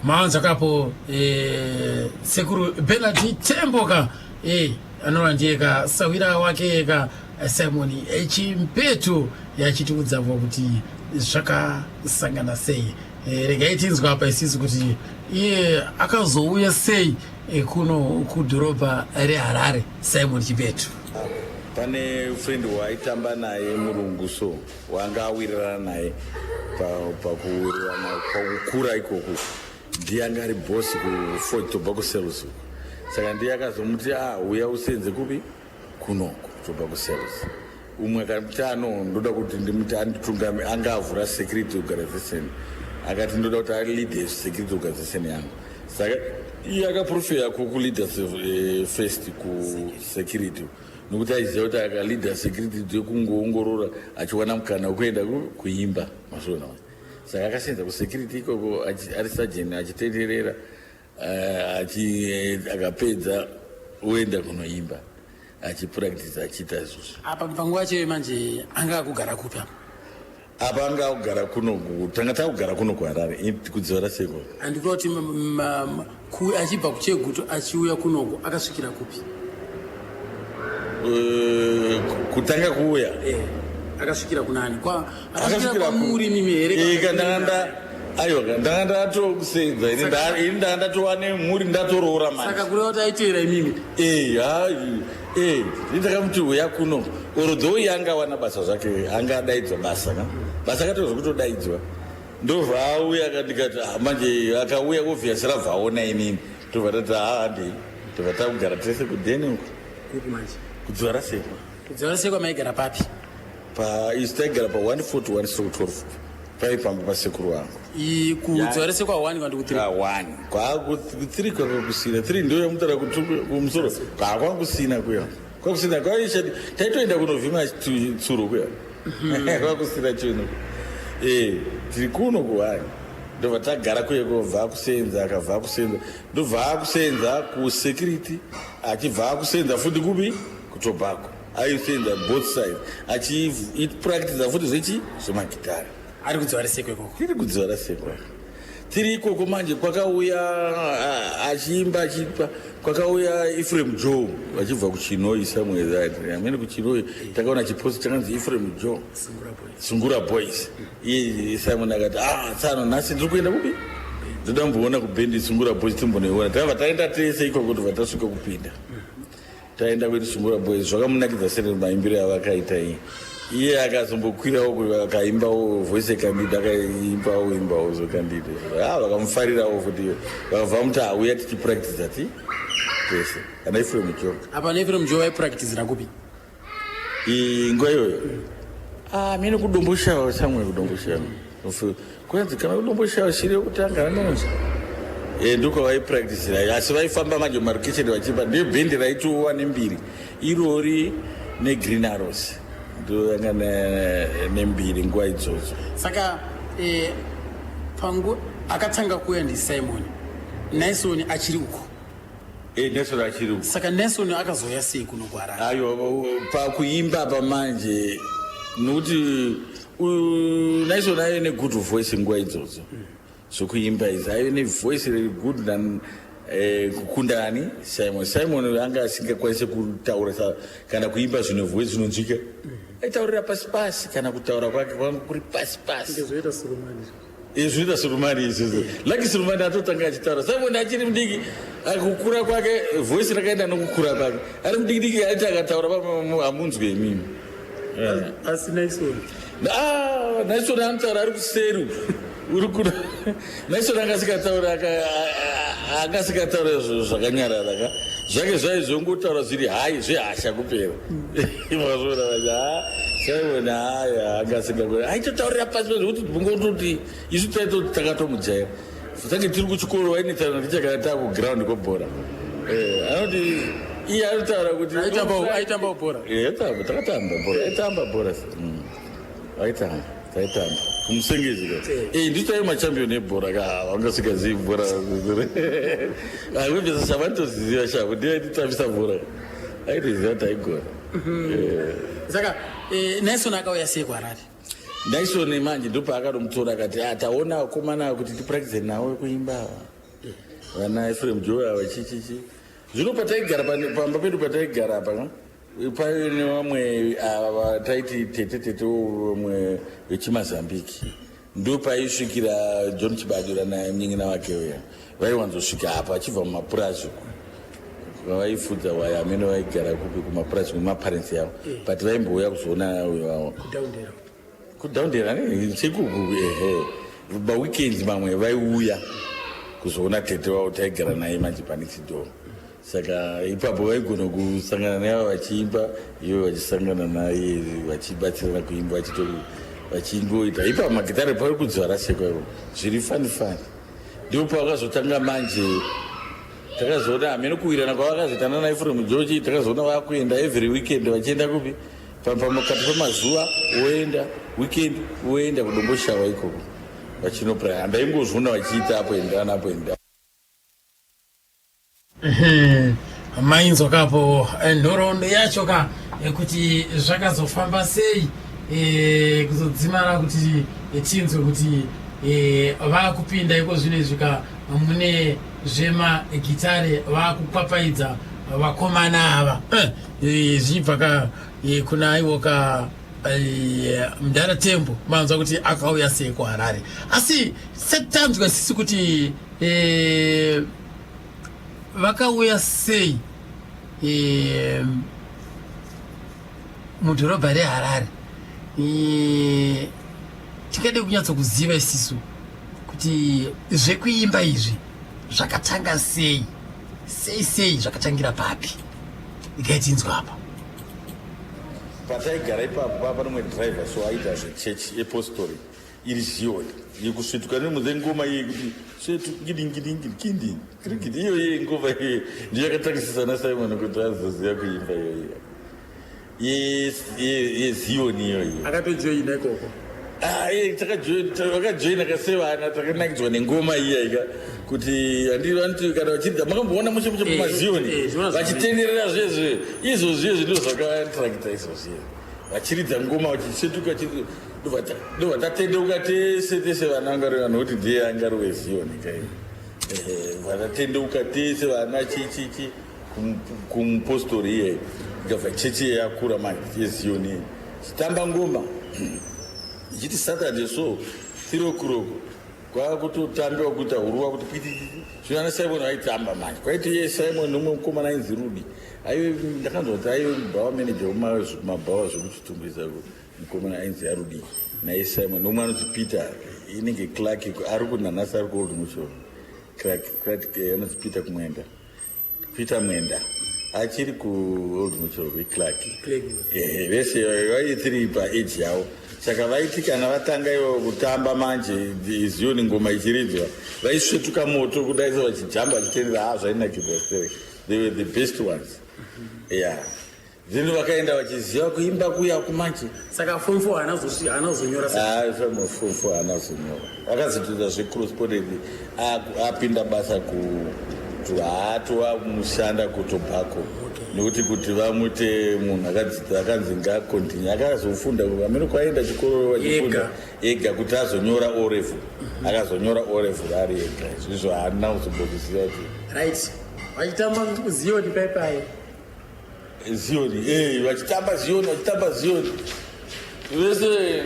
Mawanza kapo sekuru Bernard Temboka, anova ndiye ka sawira wake ka Simon Chimpetu, yachitiudzapo kuti zvakasangana sei. Regai tinzwa apa isisu kuti iye akazouya sei kuno kudhorobha reHarare, Simon Chimpetu. Pane friend waaitamba naye murungu, so wanga awirirana naye pakuwirirana pakukura ikoku. Ndiye anga ari boss kuFord Tobacco Sales uku. Saka ndiye akazomuti, a uya usenze kupi? Kunoku Tobacco Sales. Umwe akamuti, ano ndoda kuti ndimuti anditungame. Anga avhura security organization, akati ndoda kuti alead security organization yangu. Saka iye akaprofeya kuleader first kusecurity, nokuti aiziva kuti akaleader security ndekungoongorora achiwana mukana wekuenda kuimba masvona. Saka akasenza kusecurity ikoko ari sergeant, achitenderera, akapedza oenda kunoimba, achipractice, achiita izvozvo. Apa panguva yacho manje anga akugara kupi apa? Apa anga akugara kuno, tanga takugara kuno kuHarare, kuDziva Raseko. Handikuda kuti achibva kuChegutu achiuya kunoku akasvikira kupi? Kutanga kuuya? Akasvikira kunani? Akasvikira kwamuri mimi here? Ndanga, aiwa, ndanga ndatokusenza ini. Ini ndanga ndatova nemhuri, ndatoroora manje. Saka kureva kuti aiteera imimi? Ini ndakamuti uya kuno. Although iye anga awana basa zvake, anga adaidzwa basa ka, basa akatozva kutodaidzwa, ndobva auya. Ndikati, "Ah, manje akauya obvious rabva aona inini." Ndobva tati, ha, handei. Ndobva takugara tese kudheni uko. Kupi manje? Kudziva Rasekwa. Kudziva Rasekwa maigara papi? Pa isu taigara pa 141 stroke 12, paipamba pasekuru vangu. Kudziva Rasekwa 1 kana ku 3? One kwaku3, kwakakusina 3, ndo yamutaura kumusoro kwakwakusina kuya, kwakusina kwaisha. Taitoenda kunovhima tsuro kuya, kwakusina chinhu. Eh, tiri kuno kuhani. Ndobva tagara kuye kobva akusenza, akabva akusenza, ndobva akusenza kusecurity, achibva akusenza futi kupi? Kutobacco. Aisenza both sides, achipractice futi zvechi zvemagitare. Ari kuDzivarasekwa ikoko? Tiri kuDzivarasekwa. Tiri ikoko manje kwakauya achiimba achipa, kwakauya Ephraim Joe vachibva kuChinoi somewhere that. Amene kuChinoi takaona chipost chakanzi Ephraim Joe Sungura Boys. Iye Simon akati, "Ah, tsano nhasi ndiri kuenda kupi? Ndoda kumboona kubhendi Sungura Boys, timbonoiona." Takabva taenda tese ikoko, tobva tasvika kupinda. Taenda kwedu Sungura Boys, zvakamunakidza sere maimbiro avakaita iyi. Iye akazombokwirawo akaimbawo voice candida, akaimbawo imbawo zvocandida. Ah, vakamufarirawo futi, vakabva vamuti, "Auya tichipractice ti tese." Ana Ephraim Joe. Apa naEphraim Joe vaipracticira kupi? Nguva iyoyo, ah, mine kuDomboshawa somewhere, kuDomboshawa kwanzi kana kuDomboshawa shiri yekutanga anonzi ndokwavaipracticira. Asi vaifamba manje mumarokesheni vachiimba. Ndiyo bhendi raitowa nembiri irori neGreen Arrows, ndo yanga nembiri nguva idzodzo. Saka pangu akatanga kuuya ndiSimon, Naison achiri uko? Nelson achiri uko. Saka Nelson akazouya sei kuno kuHarare? Ayo, pakuimba apa manje, nokuti Naison aive negood voice nguva idzodzo. Zvokuimba idzi aive nevoice riri good than kukunda ani? Simon. Simon anga asingakwanisi kutaura kana kuimba zvine voice zvinonzwika, aitaurira pasi pasi, kana kutaura kwake kwanga kuri pasi pasi. Zvoita Surumani. Zvinoita Surumani izvozvo. Laki Surumani atotanga achitaura Simon achiri mudiki. Kukura kwake, voice rakaenda nokukura kwake. Ari mudiki diki aiti akataura hamunzwe imimi. Asi Naison? Ah, Naison anotaura ari kuseri uri kuda. Naison angasikataura, angasikataura zvakanyarara ka. Zvake zvaizongotaura zviri hai zvehasha kupera. Mazvoona vachi, ha, Simon haya angasingakona, aitotaurira pasi pezvekuti mungototi isu taitoti takatomujaira. Tange tiri kuchikoro vainetsana tichakana takuground kwebhora. Anoti iye anotaura kuti Aitambawo bhora? Aitamba, takatamba bhora, aitamba bhora. Aitamba, taitamba kumusengezi ka. Ndisu taive machampion ebhora ka. Vangasikazivi bhora aibvisa shavanotoziziva shavo, ndiye aititambisa bhora, aitoziva taigona. Saka Naison akauya sei kuHarare? Naison manje ndopaakanomutora akati, "Ah, taona vakomana kuti tipractice nawo kuimba, vana Ephraim Joe ava." Chichichi zvino pataigara pamba pedu, pataigara apa paive nevamwe ava taiti tete tete vamwe vechimazambiki. Ndo paisvikira John Chibadura namunin'ina wake uya. Vaiwanzosvika apa vachibva mumapurazi uku vaifudza waya, amene vaigara kupi kumapurazi kumaparents yavo, but vaimbouya kuzoona uyo wavo. KuDowndale? KuDowndale chekuku, ehe. Maweekends mamwe vaiuya kuzoona tete wavo taigara naye manje panext door. Saka ipapo vaigona kusangana naivo vachiimba, ivo vachisangana naye vachibatsirana kuimba, vachingoita ipapo magitare pari kuDzivarasekwa ipo zviri fani fani. Ndipo pavakazotanga manje. Takazoona hamene kuwirana kwavakazoita nana Ephraim George. Takazoona vakuenda every weekend, vachienda kupi, pamukati pemazuva woenda, weekend woenda kuDomboshawa ikoko vachinopra. Handaingozviona vachiita apo endana apo enda. Mainzwa kapo nhoroondo yacho ka, kuti zvakazofamba sei kuzodzimara kuti tinzwe kuti vaakupinda iko zvino izvi ka mune zvemagitare, vaakukwapaidza vakomana ava. Zvichibva ka kuna iwo ka mudhara Tembo. Manzwa kuti akauya sei kuHarare, asi setanzwa isisi kuti vakauya sei mudhorobha reHarare, tingade kunyatsokuziva isisu kuti zvekuimba izvi zvakatanga sei sei sei, zvakatangira papi. Ikaitinzwa apa. Pataigara ipapo pava pane mumwe driver, so aita zvechechi epostori iri Zion yekusvetuka nemudze ngoma iye kuti svetu ngidingidingidi kirigidi. Iyo iye ngoma iye ndiyo yakatangisisa naSimon kuti azoziva kuimba iyoiyo yeZion iyoiyo. Akatojoina ikoko? Ah, eh, Takajoina kasevana, takanakidzwa nengoma iya ika kuti handivanti kana vachiridza, makamboona mushe mushe pamaziyoni Zvinoona zviri. Vachitenderera zvezve izvo zviye ndo zvakaatrakta izvo zviye, vachiridza ngoma vachisvetuka, ndobva tatendeuka tese tese vana vangari vanhu kuti ndiye angari weziyoni kai. Vatatendeuka tese vana chichichi kumupostori iye, ikabva chechi iye yakura manje yeziyoni iye, chitamba ngoma ichiti Saturday so 3 o'clock kwakutotambiwa kuita huruva kuti pitititi. Zvino ana Simon vaitamba manje, kwaiti iye Simon nomwe mukomana ainzi Rudi, aive, ndakanzwa kuti aive mubhawa manager wemabhawa zvekuChitungwiza, mukomana ainzi arudi, naye Simon nomwe anonzi Peter, inenge clerk ari kunanhasi, ari kuOld Mutual clerk, anonzi Peter Kumwenda, Peter Mwenda achiri kuOld Mutual weclerk. Ehe, vese vaitiri paage yavo, saka vaiti kana vatanga ivo kutamba manje Ziyoni, ngoma ichiridzwa, vaisvetuka moto kudai so, vachijamba, vachitendera. Ha, zvainakidza sterek. They were the best ones, yeah. Then vakaenda vachiziva kuimba kuya kumanje. Saka form 4 haana kuzonyora? Form 4 haana kuzonyora, akazotoita zvecorrespondent, apinda basa haatova mushanda kutobacco, nekuti kuti vamuite munhu akadzidza akanzi ngacontinue, akazofunda amene kwaenda chikoro vachifunda ega kuti azonyora O level. Akazonyora O level ari ega, izvizvo haana kuzombokuziva kuti. Right, vachitamba Ziyoni paipai? Ziyoni, vachitamba Ziyoni, vachitamba Ziyoni vese.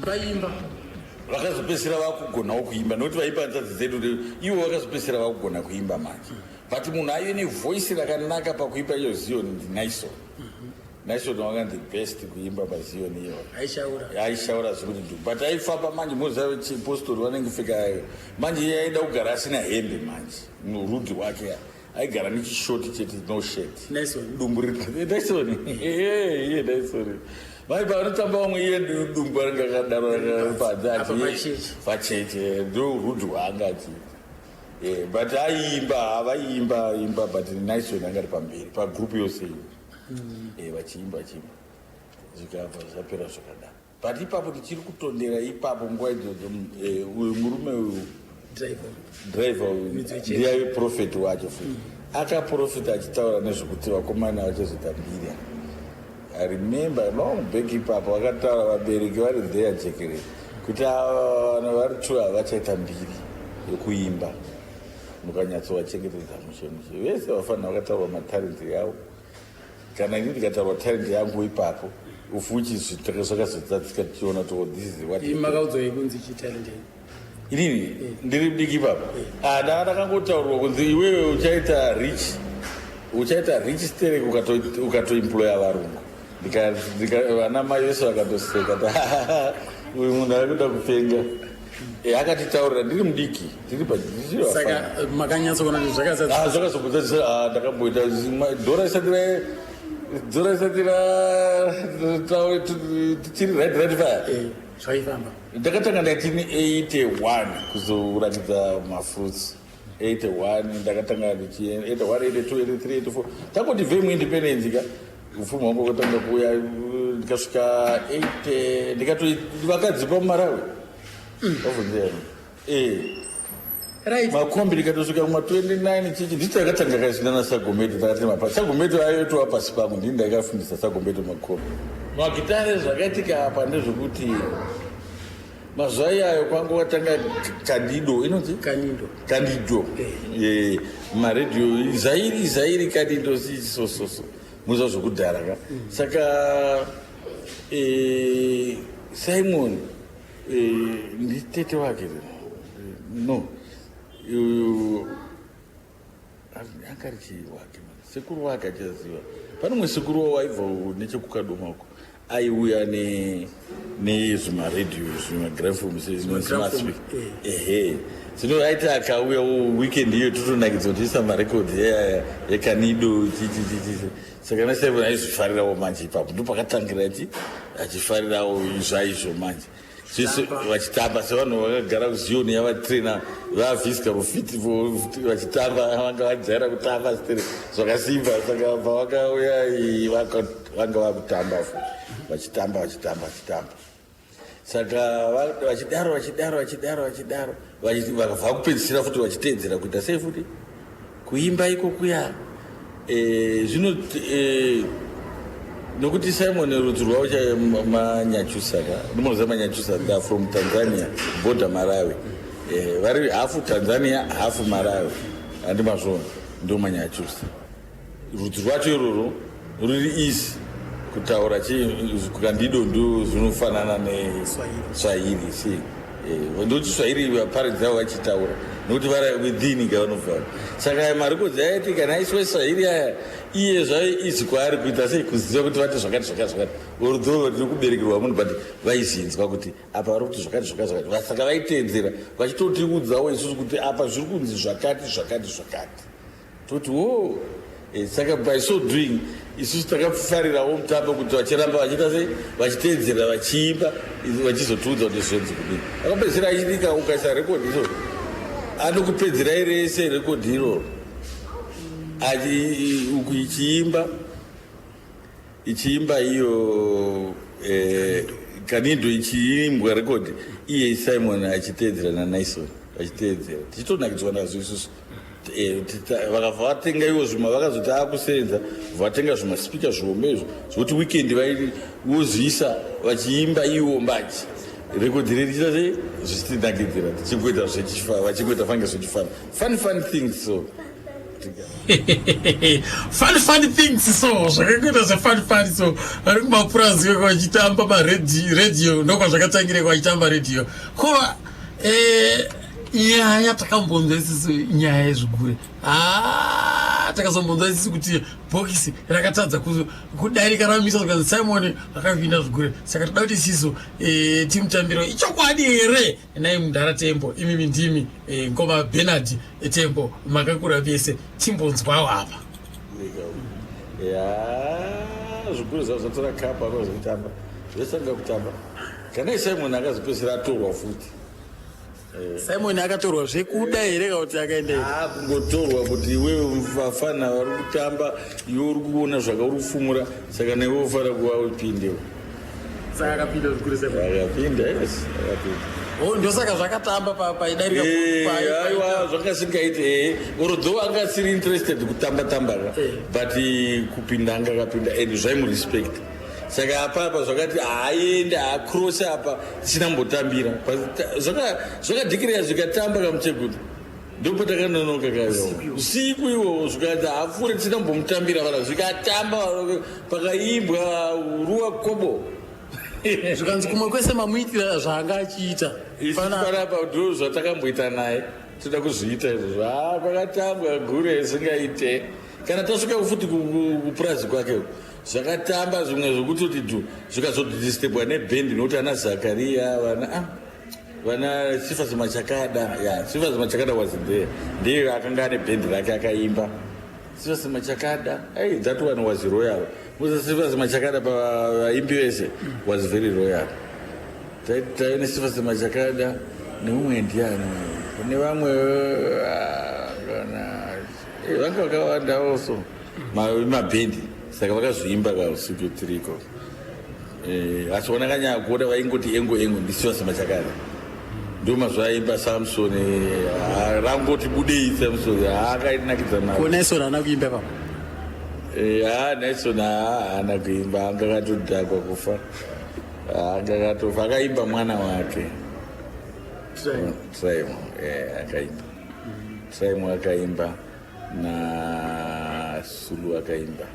Vaimba. Vakazopedzisira vakugonawo kuimba, nokuti vaimba nzadzi dzedu, ivo vakazopedzisira vakugona kuimba manje. But munhu aive nevoice rakanaka pakuimba iyo Ziyoni ndiNison. Nison wakanzi best kuimba paZiyoni iyo. Aishaura. Aishaura zvekuti ndu, but aifamba manje, moziva chipostori vanenge pfeka manje, iye aida kugara asina hembe manje, rudhi wake aigara nechishoti chete, no shirt. Nison. Dumbu riri Dyson, iye Dyson mai paanotamba vamwe, iye dumbu ringe rakadaro panze. Apa pachechi. Pacheche, ndo rudhi hwaanga achiita. But aiimba, havaiimba imba, but Nison anga ari pamberi pagroup yose iyo. Vachiimba vachiimba, zvikabva zvapera zvakadaro. But ipapo tichiri kutondera ipapo nguva idzodzo, uyu murume uyu, Driver. Driver uyu. Midzi wechechi. Ndiye aive prophet wacho futi, akaprofita achitaura nezvekuti vakomana vachazoita mbiri. I remember long back ipapo vakataura vabereki vari there jekerere kuti ava vanhu vari two havachaita mbiri yekuimba, mukanyatsovachengetedza mushe mushe. Vese vafanira vakataurwa matalent yavo. Kana ini ndikataurwa talent yangu ipapo, ufuchi zvakazodzadzika tichiona kuti, oh, this is what. Makaudzwa yekunzi chitalent? Inini ndiri mudiki ipapo. Ah, ndanga ndakangotaurirwa kunzi iwewe uchaita rich, uchaita rich sterek ukatoemploya varungu. Vana mai vese vakatoseka, uyu munhu ari kuda kupenga. Akatitaurira ndiri mudiki, ndiri ndichiri vafana. Saka makanyatsoona kuti zvakazadzika? Ah, zvakazobudza. Ah, ndakamboita dhora isati dhora isati tichiri right fire. Zvaifamba. Ndakatanga 1981 kuzoratidza mafruits. 81 ndakatanga ndichi 81, 82, 83, 84, tangoti bve muindependence ka, upfumi hwangu kwatanga kuuya, ndikasvika 8 ndikato vakadzipa muMarawi wabvunziyani. Makombi ndikatosvika kuma 29 chichi, nditi takatanga kaisina naSagometo, takati mapa Sagometo aitova pasi pangu, ndini ndakafundisa Sagometo makombi, magitare. Zvakaitika apa ndezvekuti Mazuva iyayo kwanga watanga Kandido, inonzi Kanindo. Kandido. Eh, maredhiyo Zairi, Zairi, Kanindo, so muza zvokudhara ka. Saka Simon nditete wake, no, anga ari chii wake, sekuru wake achaziva. Pane umwe sekuru wavo aibva nechekuKadoma uko, aiuya nezvimaredhiyo, zvimagraphone. Zvimagraphone. Ehe, zvino aiti akauya weekend iyo, totonakidzwa tiisa marekodhi eKanido, chichichichi. Saka naSimon aizvifarirawo manje. Ipapo ndo pakatangira ti achifarirawo zvaizvo manje. Zvese vachitamba sevanhu vakagara kuZioni, yavatraina vaphysical fit, vachitamba, vanga vajaira kutamba stere zvakasimba. Saka pavakauya vanga vakutamba futi, vachitamba, vachitamba, vachitamba. Saka vachidaro, vachidaro, vachidaro, vachidaro, vakabva kupedzisira futi vachiteedzera kuita sei futi, kuimba ikokuya. Zvino nokuti Simon rudzi rwavo cha Manyachusa ka, ndimoziva Manyachusa, they are from Tanzania, border Malawi. Vari hafu Tanzania, hafu Malawi, handi mazvona? Ndo Manyachusa. Rudzi rwacho irworwo ruri easy kutaura. Kandido ndo zvinofanana neSwahili. Si ndoti Swahili parents avo vachitaura, nokuti vari within kavanobva. Saka marekodzi aiti kana aiswe Swahili aya, iye zvave easy kwaari kuita sei, kuziva kuti vati zvakati, zvakati, zvakati, although tiri kuberekerwa munhu, but vaizinzwa kuti apa vari kuti zvakati, zvakati, zvakati. Saka vaiteedzera vachitotiudzawo isusu kuti apa zviri kunzi zvakati, zvakati, zvakati. Toti wo saka by so doing isusu takafarirawo mutambo, kuti vachiramba vachiita sei, vachiteedzera, vachiimba, vachizotiudza kuti zvonzi kudini. Akapedzisira achitika, ukaisa rekodhi so, anokupedzerai rese rekodhi iroro, uku ichiimba, ichiimba iyo Kanindo ichiimbwa rekodhi, iye Simon achiteedzera naNison vachiteedzera, tichitonakidzwa nazvo isusu. Vakabva vatenga iwo zvima, vakazoti akusenza, vatenga zvimasipika zvihombe izvo zvokuti weekend vozviisa, vachiimba iwo mbachi rekodhi reri chiita sei, zvichitinakidzira, tichingoita vachingoita fange zvechifana, fun fun things so. Fun fun things so, zvakangoita zvefun fun so. Vari kumapurazi kweko vachitamba maredhiyo, ndokwazvakatangire, vachitamba redhiyo. Ko nyaya takambonzwa isusu, nyaya yezvigure, ah, takazombonzwa isusu kuti bhokisi rakatadza kudarika ramisa, zvikanzi Simon akapinda zvigure. Saka toda kuti isisu timutambiro ichokwadi here nai mudhara Tembo? Imimi ndimi ngoma Bernard Tembo, makakura vese, timbonzwawo apa. Ya, zvikuru zvavo zvatora kapu, akazotamba zvesanga kutamba. Kana Simon akazopedzisira atorwa futi. Simon akatorwa zvekuda here kana kuti akaenda here? Ah, kungotorwa kuti iwewe, vafana vari kutamba, iwe uri kuona zvakauri kufumura, saka newe ufanira kuva upindewo. Saka akapinda zvikuru Simon? Akapinda, yes, akapinda. Oh, ndosaka zvakatamba paidarika. Aiwa, zvakasingaiti. Although anga asiri interested kutamba tamba ka, but kupinda anga akapinda and zvaimurespect. Saka apapa zvakati haaende, haacross apa tisina kumbotambira. Zvakadhikireya zvikatamba kamucheguta, ndopatakanonoka kayo usiku iwowo, zvikanzi haapfuure tisina kumbomutambira vana. Zvikatamba, pakaimbwa Ruwa Kobo. Zvikanzi kumwe kwese mamuitira zvaanga achiita. Isu panapa ndo zvatakamboita naye, toda kuzviita izvozvo. Ha, kwakatambwa gure isingaite. Kana tasvika futi kupurazi kwake, zvakatamba zvimwe zvokutoti dhu, zvikazodistebwa nebhendi, nokuti ana Zakariya, vana vana Sifasi Machakada. Ya, Sifasi Machakada was there, ndiye akanga ane bhendi rake, akaimba Sifasi Machakada. Hey, that one was royal. Musa Sifasi Machakada pavaimbi vese was very royal. Taive neSifasi Machakada neumwe ndiani, kune vamwe kana vanga vakawanda also mabhendi. Saka vakazoimba kausiku tiriko. Asi ona kanyanya kuona vaingoti engo engo ndiSifasi Machakada. Ndo mazuva aimba Samson, rangoti budei Samson, haakainakidza nayo. Ko Naison haana kuimba ipapo? Ha, Naison haana kuimba, anga akatodhakwa kufa, anga akatofa. Akaimba mwana wake. Traimo eh, akaimba. Traimo akaimba na Sulu akaimba.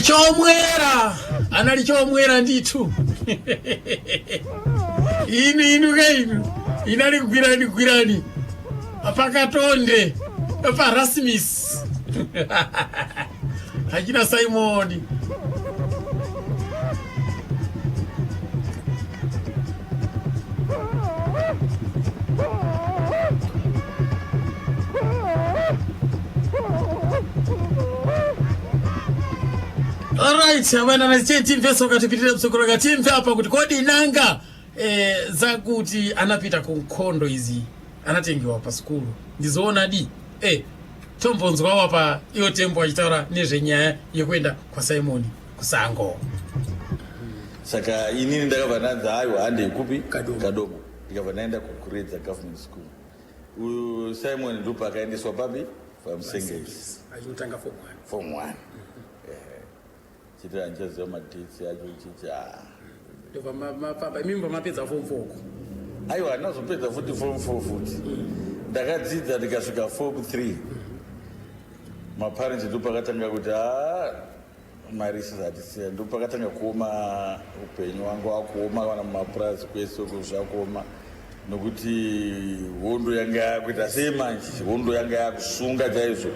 Chomwera anali chomwera ndithu. Inu inu ke inu inali kugwirani gwirani pakatonde parasmis achina Simoni. Alright, abana naziche timve soka tipitirira msokolo katimve apa kuti kodi nanga zakuti anapita ku nkhondo izi anatengewa pa sukulu ndizoona di tombonzwawo apa iwo Tembo achitaura nezvenyaya yekuenda kwaSimoni kusango. Saka inini ndakabva ndanzi aiwa, handei kupi? Kadoma. Kadoma. Ndikabva ndaenda kukuredza Government School. Uyu Simon ndipo akaendeswa papi? PaMusengezi. Achitotanga form one. Form one. Chiti handichaziva madates acho chichi. Ndobva mafamba imimi pamapedza form four ko? Aiwa, handinazopedza futi form four futi. Ndakadzidza ndikasvika form three. Maparents ndo pakatanga kuti ha, mari isi hatisiya. Ndo pakatanga kuoma upenyu wangu, wakuoma kana mumapurazi kwese uko zvakuoma, nokuti hondo yanga yakuita sei manje, hondo yanga yakusunga chaizvo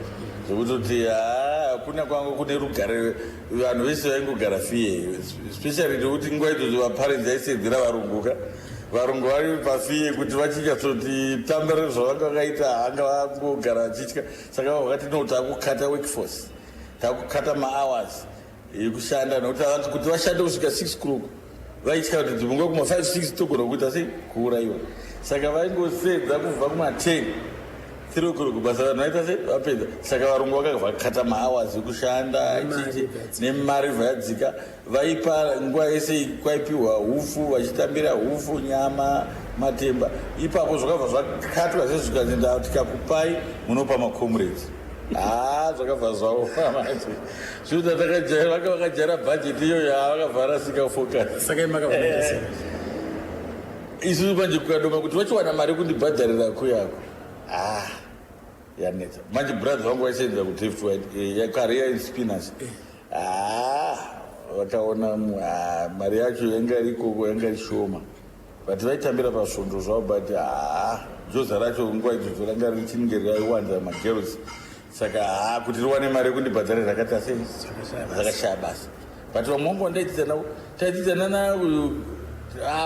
zvekutoti ha, hakuna kwanga kune rugare. Vanhu vese vaingogara fear, especially nekuti nguva idzodzo vaparents vaisedzera varungu ka. Varungu vari pafear kuti vachinyatsoti tambare zvavanga vakaita, anga vangogara vachitya. Saka vakati no, takukata workforce, takukata mahours ekushanda, nokuti vanhu kuti vashande kusvika 6 o'clock vaitya kuti dzimwe nguva kuma 5 6 togona kuita sei, kuurayiwa. Saka vaingosedza kubva kuma 10, 3 o'clock basa vanhu vaita sei, vapedza. Saka varungu vakavakata mahours ekushanda chichi nemari vayadzika. Vaipa nguva yese kwaipiwa hufu, vachitambira hufu, nyama, matemba ipapo. Zvakabva zvakatwa zvezvikanzi tikakupai munopa macomrades. Ha, zvakabva zvaoma manje. Zvinhu zvatakajaira, vanga vakajaira bhajeti iyoyo, ha, vakabva rasika focus. Saka imakabva Isusu manje kukadoma kuti vachiwana mari kundibhadharira kuyako, ah, yanetsa manje. Brother vangu vaisenza kuDriftwood kare, spinners. Ah, vakaona mari yacho yanga iri ikoko, yanga iri shoma, but vaitambira pasvondo zvavo. But haa, joza racho nguva idzodzo ranga richinge raiwanza magirls. Saka haa, kuti riwane mari yekundibhadharira rakati sei, rakashaya basa. But vamwe vangu vandaidzidza navo, taidzidza nana uyu,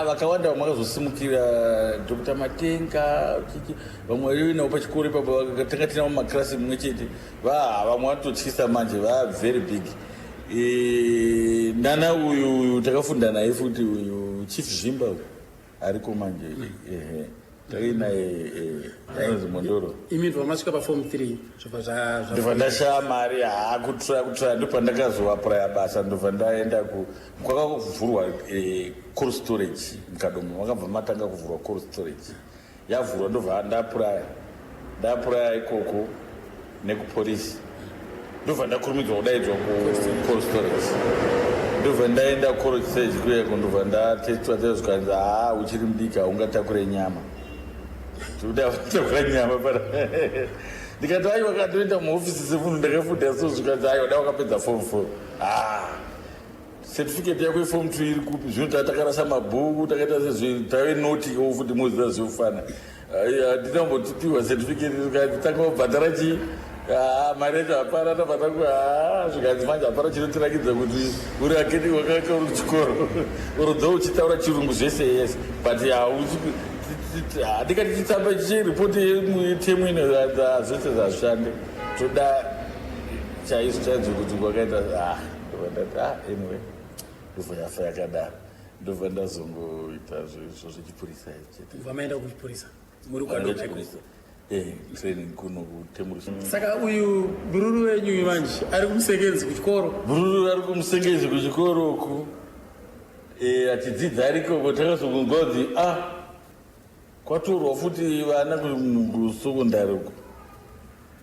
vakawanda vamwe vakazosimukira, Dr Matenga chichi, vamwe vaive navo pachikoro ipapo, tanga tinavo mumakirasi mumwe chete. Vamwe vatotyisa manje, va very big. Nana uyu, uyu takafunda naye futi uyu, Chief Zvimba uyu ariko manje, ehe. Takainaye eh, ainzi Mondoro. Imi ndobva masvika paform 3 zvobva Ndobva ndashaya mari, haa, kutraya kutraya, ndopandakazoapuraya basa, ndobva ndaenda ku kwakavhurwa cold storage muKadombo, makabva matanga kuvhurwa cold storage. Yavhurwa, ndobva ndaapuraya, ndaapuraya ikoko nekupolisi, ndobva ndakurumidzwa kudaidzwa kucold storage. Ndobva ndaenda cold storage kuyeko, ndobva ndatestwa, zvikanzi, "Haa, uchiri mudiki, haungatakure nyama." Tikuda kutakura nyama pana. Ndikati, "Aiwa, kandoenda muhofisi semunhu ndakafunda." So zvikanzi, "Aiwa, da wakapedza form 4. Ah, certificate yako yeform 2 iri kupi?" Zvino takarasa mabhuku, takaita sezvi tave noti futi, moziva zvekufana. Handina kumbotipiwa certificate. Zvikanzi, "Tanga wabhadhara chii?" Ah, mari yacho hapana. Tabva taku, zvikanzi, "Manje hapana chinotirakidza kuti uri aketi, wakaka uri kuchikoro, urodza uchitaura chirungu zvese." Yes, but hausi, handikati chitsamba chiripoti yetemu ino, zvese zvazvishande, toda chaizvo chaizvo kuti kwakaita. Ah, ndobva ndati, "Ah, anyway." Ndobva yafa yakadaro, ndobva ndazongoita zvo zvechipurisa chete. Kubva maenda kuchipurisa muri kuKadoma iko? Chipurisa. Training kuno kuTemurisa. Saka uyu bhururu wenyu uyu manje ari kumusekenzi kuchikoro? Bhururu ari kumusengezi kuchikoro uku, achidzidza arikoko. Takazongonzwa kuti a kwatorwa futi vana kusokondari uku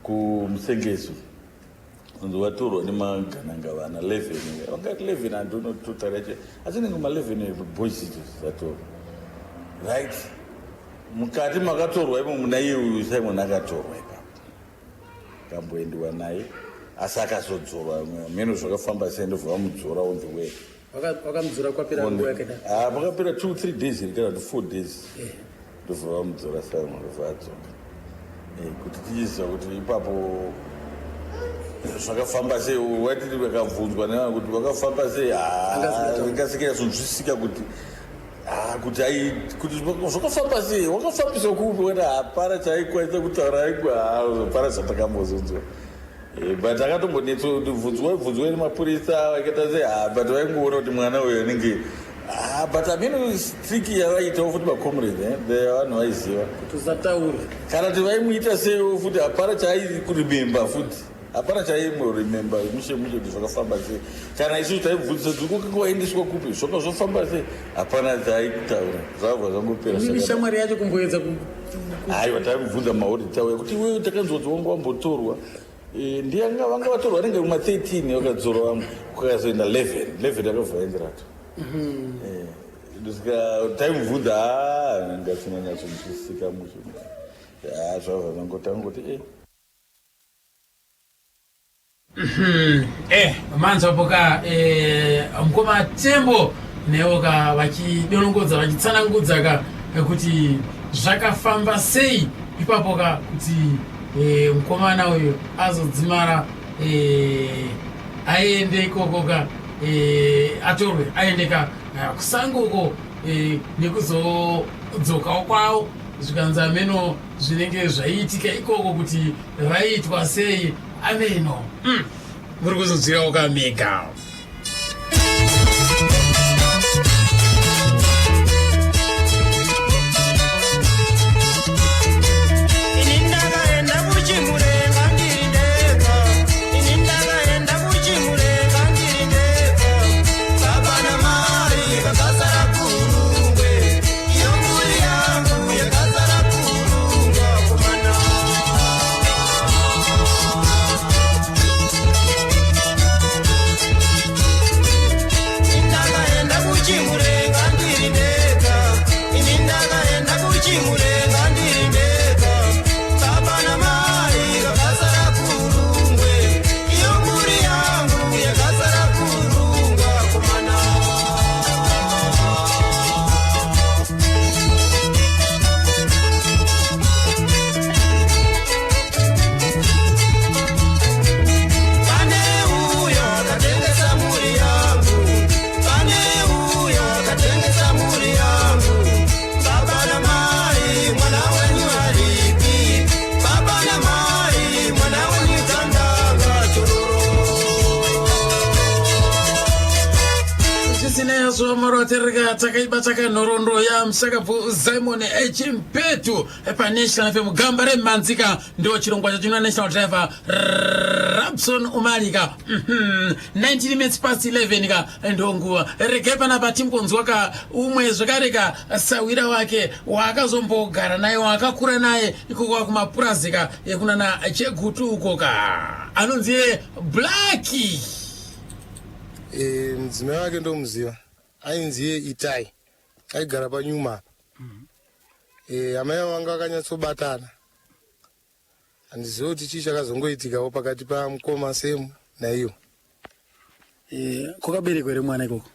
kumusengezi, kunzi vatorwa nemagananga vana 11, vangati 11, handinototara che, asi inenge ma11 boys idzo dzatorwa. Right, mukati makatorwa imo muna iye uyu Simon akatorwa ipapo, kamboendiwa naye, asi akazodzorwa. Meno zvakafamba sei, ndobva vamudzora on the way. Wakamudzora kwapera nguva yakadai? Ah, pakapera 2 3 days iri kana kuti 4 days, ndobva vamudzora Simon, ndobva adzoka. Kuti tichiziva kuti ipapo zvakafamba sei, watiti vakabvunzwa nevanhu kuti vakafamba sei, ingasikanyatsodzwisika kuti, ah, kuti ai kuti zvakafamba sei, wakafambiswa kupi, wati hapana chaaikwanisa kutaura, aigwa hapana zvatakambozonzwa. But akatombonetsobvunzwa bvunzwa nemapurisa, vakaita sei, ah, but vaingoona kuti mwana uyu anenge, ah, but ameno trick yavaiitawo futi macomrades, vanhu vaiziva. Kuti usataura. Kana kuti vaimuita seiwo futi, hapana chaaikuremember futi, hapana chaaimuremember mushe mushe kuti zvakafamba sei. Kana isusu taibvunzisa kuti kokanga waendeswa kupi, zvaka zvofamba sei, hapana chaaikutaura, zvabva zvangopera. Mimi shamwari yacho kumboedza Aiwa, taimubvunza mauri tauya kuti iwewe takanzwa kuti wanga wambotorwa. Ndiyanga vanga vatorwa ringe kuma 13, vakadzorwa vamwe, kwakazoenda 11, 11 yakabva yaenderato. Ndosika taimubvunza, ha, ngasinganyatsonzwisisika mushe, ha, zvabva zvangotangoti Manzwapo ka, mukoma Tembo newo ka vachidonongodza, vachitsanangudza ka kuti zvakafamba sei ipapo ka kuti mukomana uyu azodzimara aende ikoko ka, atorwe aende ka kusango uko, nekuzodzokawo kwavo, zvikanzi ameno zvinenge zvaiitika ikoko kuti vaiitwa sei, ameno. Muri kuzonzwirawo kamega. Ini ndakaenda kuchimurenga ndiri ndega. Ini ndakaenda kuchimurenga ndiri ndega. Baba namai vakasara kurungwe. Iyo mhuri yangu yakasara kurungwa kumana. Ndakaenda kuchimurenga ndiri ndega. Ini ndakaenda kuchimurenga ndiri ndega. Baba namai vakasara kurungwe. Iyo mhuri yangu yakasara kurungwa kumana. Pane uyo akatengesa mhuri yangu. Pane uyo akatengesa mhuri yangu. Baba namai. Zvazvo marotereka takaibata kanhoroondo yamushakabvu Simon Chimpetu paNational FM gamba remhanzika ndo chirongwa chacho na National Driver Rabson Umalika. 19 minutes past 11 ka ndo nguva. Regai panapa timbonzwa ka umwe zvakare ka sawira wake waakazombogara naye waakakura naye ikoko kumapurazi ka ekunana Chegutu uko ka anonzi iye Blackie. E, mudzimai wake ndomuziva ainzi iye Itai aigara panyuma apa. E, amai avo vanga vakanyatsobatana handizivi kuti chii chakazongoitikawo pakati pamukoma Semu naiwo. E, kwakaberekwa here mwana ikoko?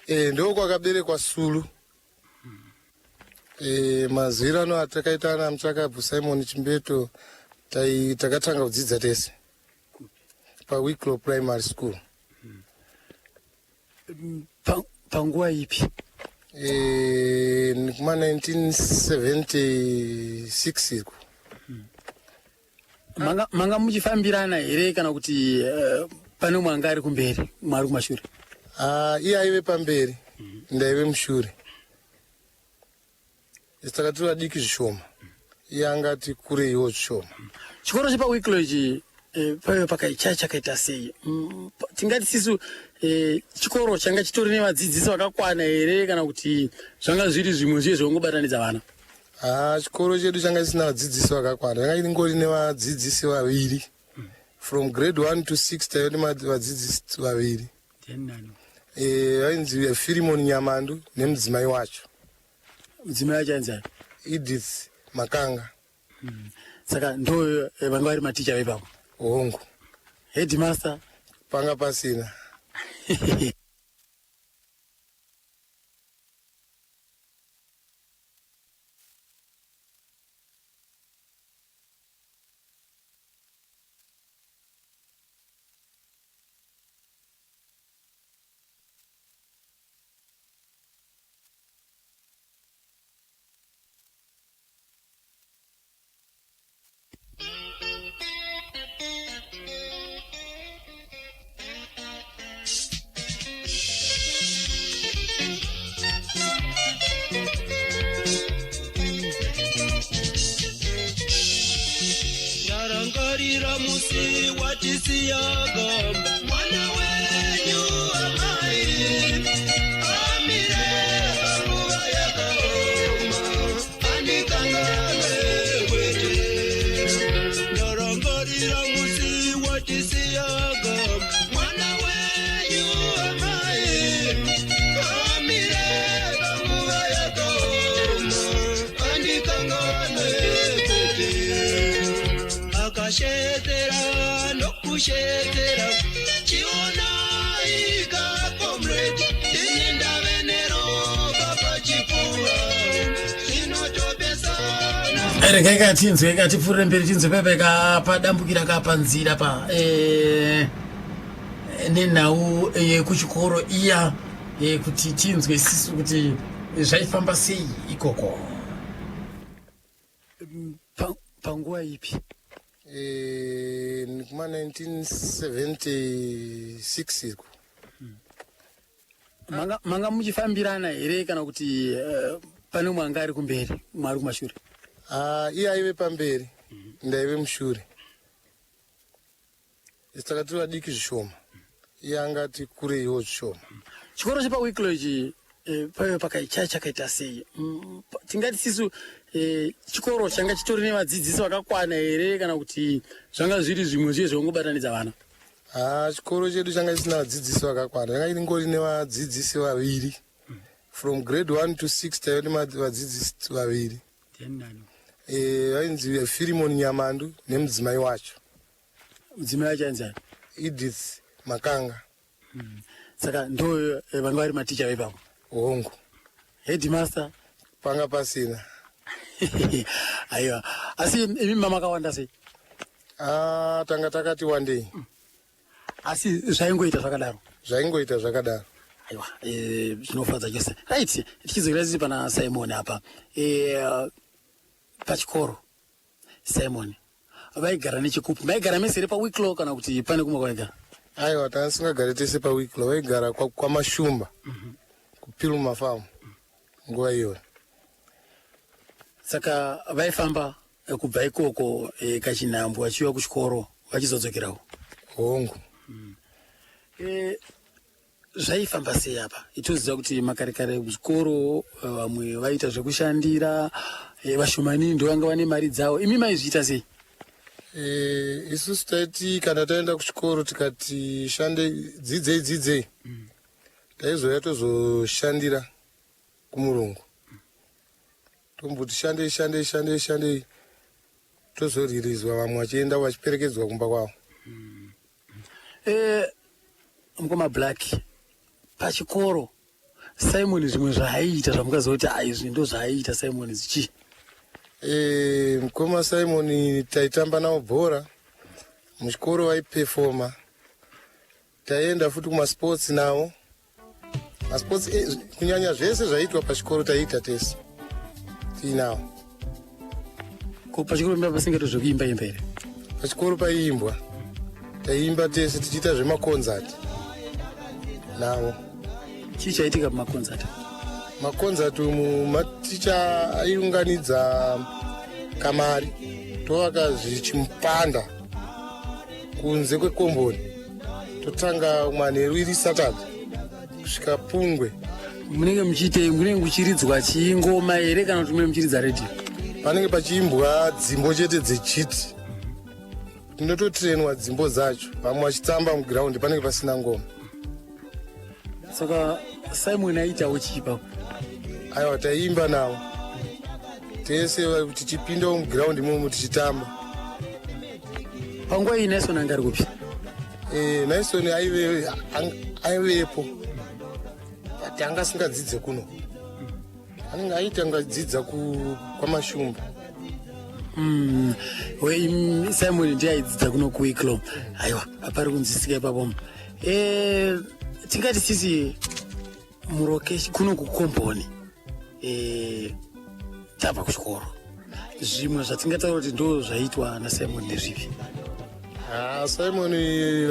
E, ndo kwakaberekwa Sulu. E, mazwirano atakaita namuchakabvu Simon Chimbeto takatanga kudzidza tese paWicklow Primary School. Panguva ipi? E, kuma 1976 iko. Manga muchifambirana here kana kuti pane umwe anga ari kumberi umwe ari kumashure? Ah, iye aive pamberi, ndaive mushure. Isu takati vadiki zvishoma, iye angati kureiwo zvishoma. Chikoro chepaWicklow ichi paive pakaicha chakaita sei? Tingati sisu chikoro changa chitori nevadzidzisi vakakwana here kana kuti zvanga zviri zvimwe zviye zvaungobatanidza vana? Ah, chikoro chedu changa chisina vadzidzisi vakakwana, changa chingori nevadzidzisi vaviri. From grade 1 to 6 taive nevadzidzisi vaviri. Vainzi Filimon Nyamandu nemudzimai wacho. Mudzimai wacho ainzi ani? Edith Makanga. Saka ndo vanga vari maticha vepapo? Hongu. Headmaster? Panga pasina. Ndarangarira musi watisiyaga mwana wenyu amai amire panguva yakaoma andikanganwe kwete. Ndarangarira musi watisiyaga mwana wenyu amai amire panguva yakaoma andikanganwe kwete. Akashetera nokushetera chionai ka comrade ini ndave neropa pachipfuva zvinotopesana. Regai ka tinzwe ka tipfuurire mberi tinzwe pepe ka padambukira ka panzira pa nenhau yekuchikoro iya kuti tinzwe sisu kuti zvaifamba sei ikoko. Panguva ipi? E, kuma 1976 iko. Manga muchifambirana here kana kuti pane umwe anga ari kumberi umwe ari kumashure? Ah, iye aive pamberi, ndaive mushure. Isu takati vadiki zvishoma, iye angati kureiwo zvishoma. Chikoro chepaWicklow ichi paive pakaicha chakaita sei? Tingati sisu chikoro changa chitori nevadzidzisi vakakwana here kana kuti zvanga zviri zvimwe zviye zvaungobatanidza vana? Ah, chikoro chedu changa chisina vadzidzisi vakakwana, changa chingori nevadzidzisi vaviri. From grade 1 to 6 taive nevadzidzisi vaviri. Vainzi Filimon Nyamandu nemudzimai wacho. Mudzimai wacho ainzi ani? Edith Makanga. Saka ndo vanga vari maticha vepapo? Hongu. Headmaster? Panga pasina. Aiwa, asi imi mamakawanda sei? Ah, tanga takati wandei. Asi zvaingoita zvakadaro? Zvaingoita zvakadaro. Aiwa, zvinofadza chose. Right, tichidzokera tiri pana Simon apa. Pachikoro Simon vaigara nechikupi? Vaigara mese here paWicklow kana kuti pane kumwe kwavaigara? Aiwa, tanga tisingagari tese paWicklow, vaigara kwaMashumba. Kupiluma farm nguva iyoyo. Saka vaifamba kubva ikoko kachinhambwe vachiuya kuchikoro vachizodzokerawo? Hongu. Zvaifamba sei apa? Itoziva kuti makare kare kuzvikoro vamwe vaiita zvekushandira, vashomanini ndo vanga vane mari dzavo. Imi maizviita sei? Isusu taiti kana taenda kuchikoro tikati shande, dzidzei dzidzei, taizouya tozoshandira kumurungu, tomboti shandei shandei shandei shandei, tozoririzwa, vamwe vachienda vachiperekedzwa kumba kwavo. Mukoma Black, pachikoro Simon zvimwe zvaaiita zvamungaziva kuti aizvi ndo zvaaiita Simon zvichii? Mukoma Simon taitamba navo bhora muchikoro, vaipefoma. Taienda futi kumasports navo, masports kunyanya zvese zvaiitwa pachikoro taiita tese tiinavo. Ko pachikoro mba pasingaito zvekuimba imba here? Pachikoro paiimbwa, taiimba tese tichiita zvemakonzati navo. Chii chaitika pamakonzati? Makonzati umu maticha aiunganidza kamari, tovaka zvichimupanda kunze kwekomboni, totanga manheru iri Saturday kusvika pungwe. Munenge muchiitei? Munenge muchiridzwa chingoma here kana kuti munenge muchiridza redhiyo? Panenge pachiimbwa dzimbo chete dzechiti, tinototirenwa dzimbo dzacho, vamwe vachitamba mugiraundi, panenge pasina ngoma. Saka Simon aiitawo chii papo? Aiwa, taiimba navo tese tichipindawo mugiraundi imomo tichitamba. Panguva iyi Naison anga ari kupi? Naison aive aivepo, but anga asingadzidze kuno, anenge aiti angadzidza kwaMashumba. Simon ndiye aidzidza kuno kuWiclo. Aiwa, apari kunzwisika ipapo. Tingati sisi murokeshi kuno kukomboni, tabva kuchikoro, zvimwe zvatingataura kuti ndo zvaitwa naSimon ndezvipi? Ah, Simon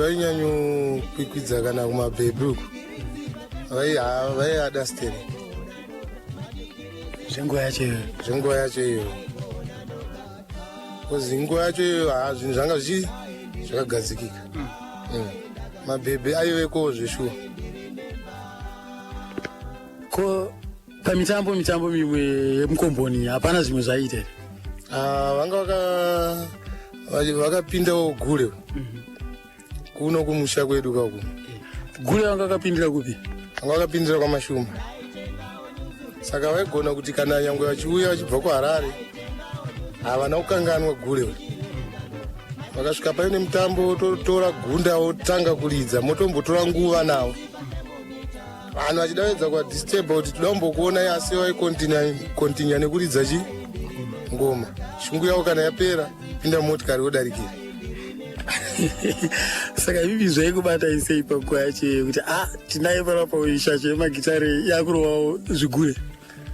vainyanyokwikwidza kana kumabhebhi uku, vaiada steri. Zvenguva yacho iyoyo? Zvenguva yacho iyoyo, because nguva yacho iyoyo, ha, zvinhu zvanga zvakagadzikika. Mabhebhi aivekowo zveshuwa. Ko pamitambo, mitambo mimwe yemukomboni, hapana zvimwe zvaiita here? Ah, vanga vakapindawo gule kuno kumusha kwedu kaku. Gule vanga vakapindira kupi? Vanga vakapindira kwaMashumba, saka vaigona kuti kana nyangwe vachiuya vachibva kuHarare, havana kukanganwa gule. Vakasvika paine mutambo, totora gunda, wotanga kuridza, motombotora nguva navo, vanhu vachidavedza kuadisturba kuti toda kumbokuonai, asi vaikontinya nekuridza chi ngoma. Shungu yavo kana yapera, pinda mumotikari wodarikira. Saka ivivi zvaikubatai sei panguva yacho iyoyo kuti a tinaye panapa shasha yemagitare yakurovawo zvigure?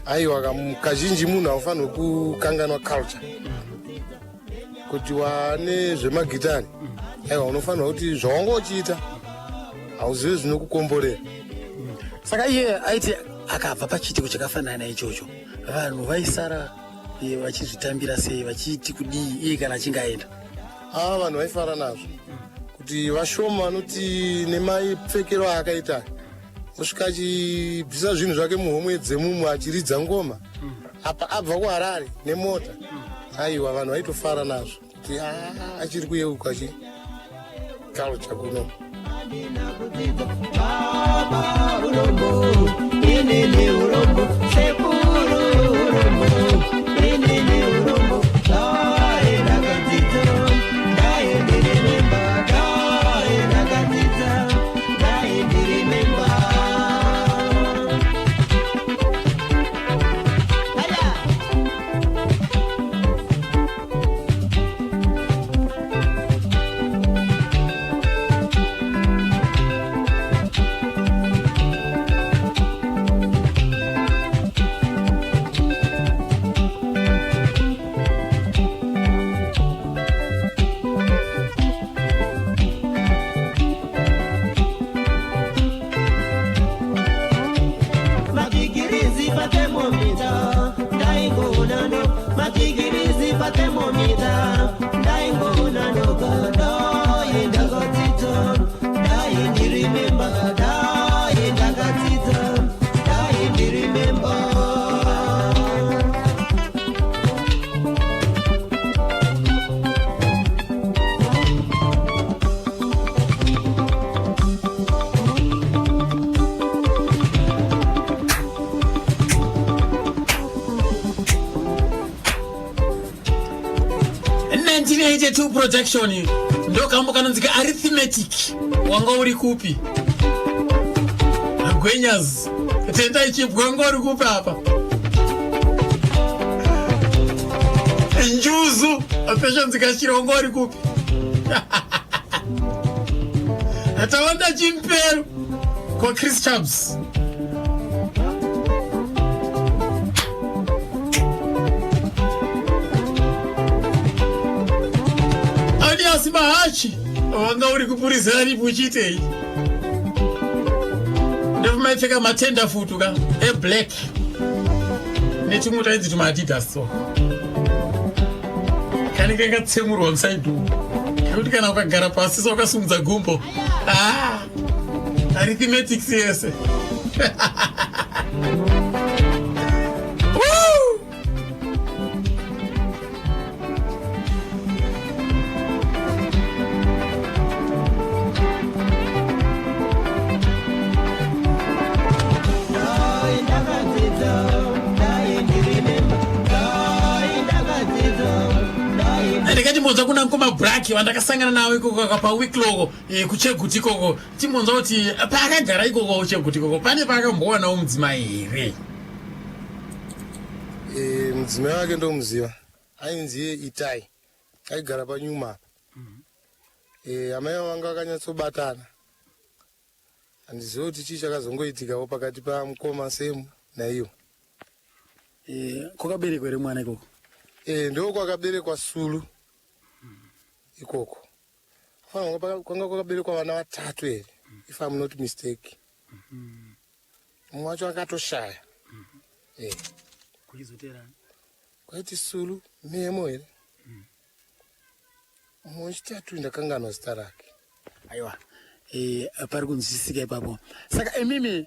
Aiwa, kazhinji munhu haufanirwi kukanganwa culture kuti wane zvemagitari. Aiwa, unofanirwa kuti zvawanga uchiita hauzivi zvinokukomborera. Saka iye aiti akabva pachiitiko chakafanana ichocho, vanhu vaisara vachizvitambira sei, vachiti kudii iye kana achinge aenda? Ava vanhu vaifara nazvo, kuti vashoma vanoti nemaipfekero aakaita, osvika achibvisa zvinhu zvake muhomwe dzemumu achiridza ngoma, apa abva kuHarare nemota. Aiwa, vanhu vaitofara nazvo kuti, "Ah, achiri kuyeuka chi culture kuno." Baba urombo, inini urombo, sekuru urombo, inini urombo. Dai ndakadzidza, dai ndiri member, dai ndakadzidza, dai ndiri member. Aya! Machikirizi patemomita ndaingoona ndoga dai ndakadzidza dai ndirimemba dai ndakadzidza dai ndirimemba. 1982 production ndokambo kanonzi ka arithmetic. Wanga uri kupi gwenyas? Tendai chibwe, wanga uri kupi apa? Njuzu Patience Kachira, wanga uri kupi? Tawanda Chimpero kwa Chris Chubs. Onias Mahachi, wanga uri kupurizira ripi uchiitei? Ndomaipfeka matenda futu ka eblack nechimwe tainzi tumaadidas, so kanenge katsemurwa musaidhu kekuti kana ukagara pasi so ukasimudza gumbo, ah, arithmetics yese. Woo! Dai ndakadzidza dai ndirimemba dai ndakadzidza dai. Ndikatimbonzwa kuna mukoma Braki vandakasangana navo ikoko pawikloko kuCheguti ikoko. Timbonzwa kuti paakagara ikoko kuCheguti ikoko pane paakambowanawo mudzimai here? Mudzimai wake ndomuziva, ainzi iye Itai, aigara panyuma apa. Amai vavo vanga vakanyatsobatana. Handizivi kuti chii chakazongoitikawo pakati pamukoma Semu naiwo. Kwakaberekwa here mwana ikoko? Ndo kwakaberekwa Sulu ikoko. Fanira kwanga kwakaberekwa vana vatatu here, if I'm not mistake. Mumwe wacho akatoshaya. Kuchizoteerana? Kwaiti Sulu, Memo here, mumwe wechitatu ndakanganwa zita rake. Aiwa, pari kunzwisisika ipapo. Saka imimi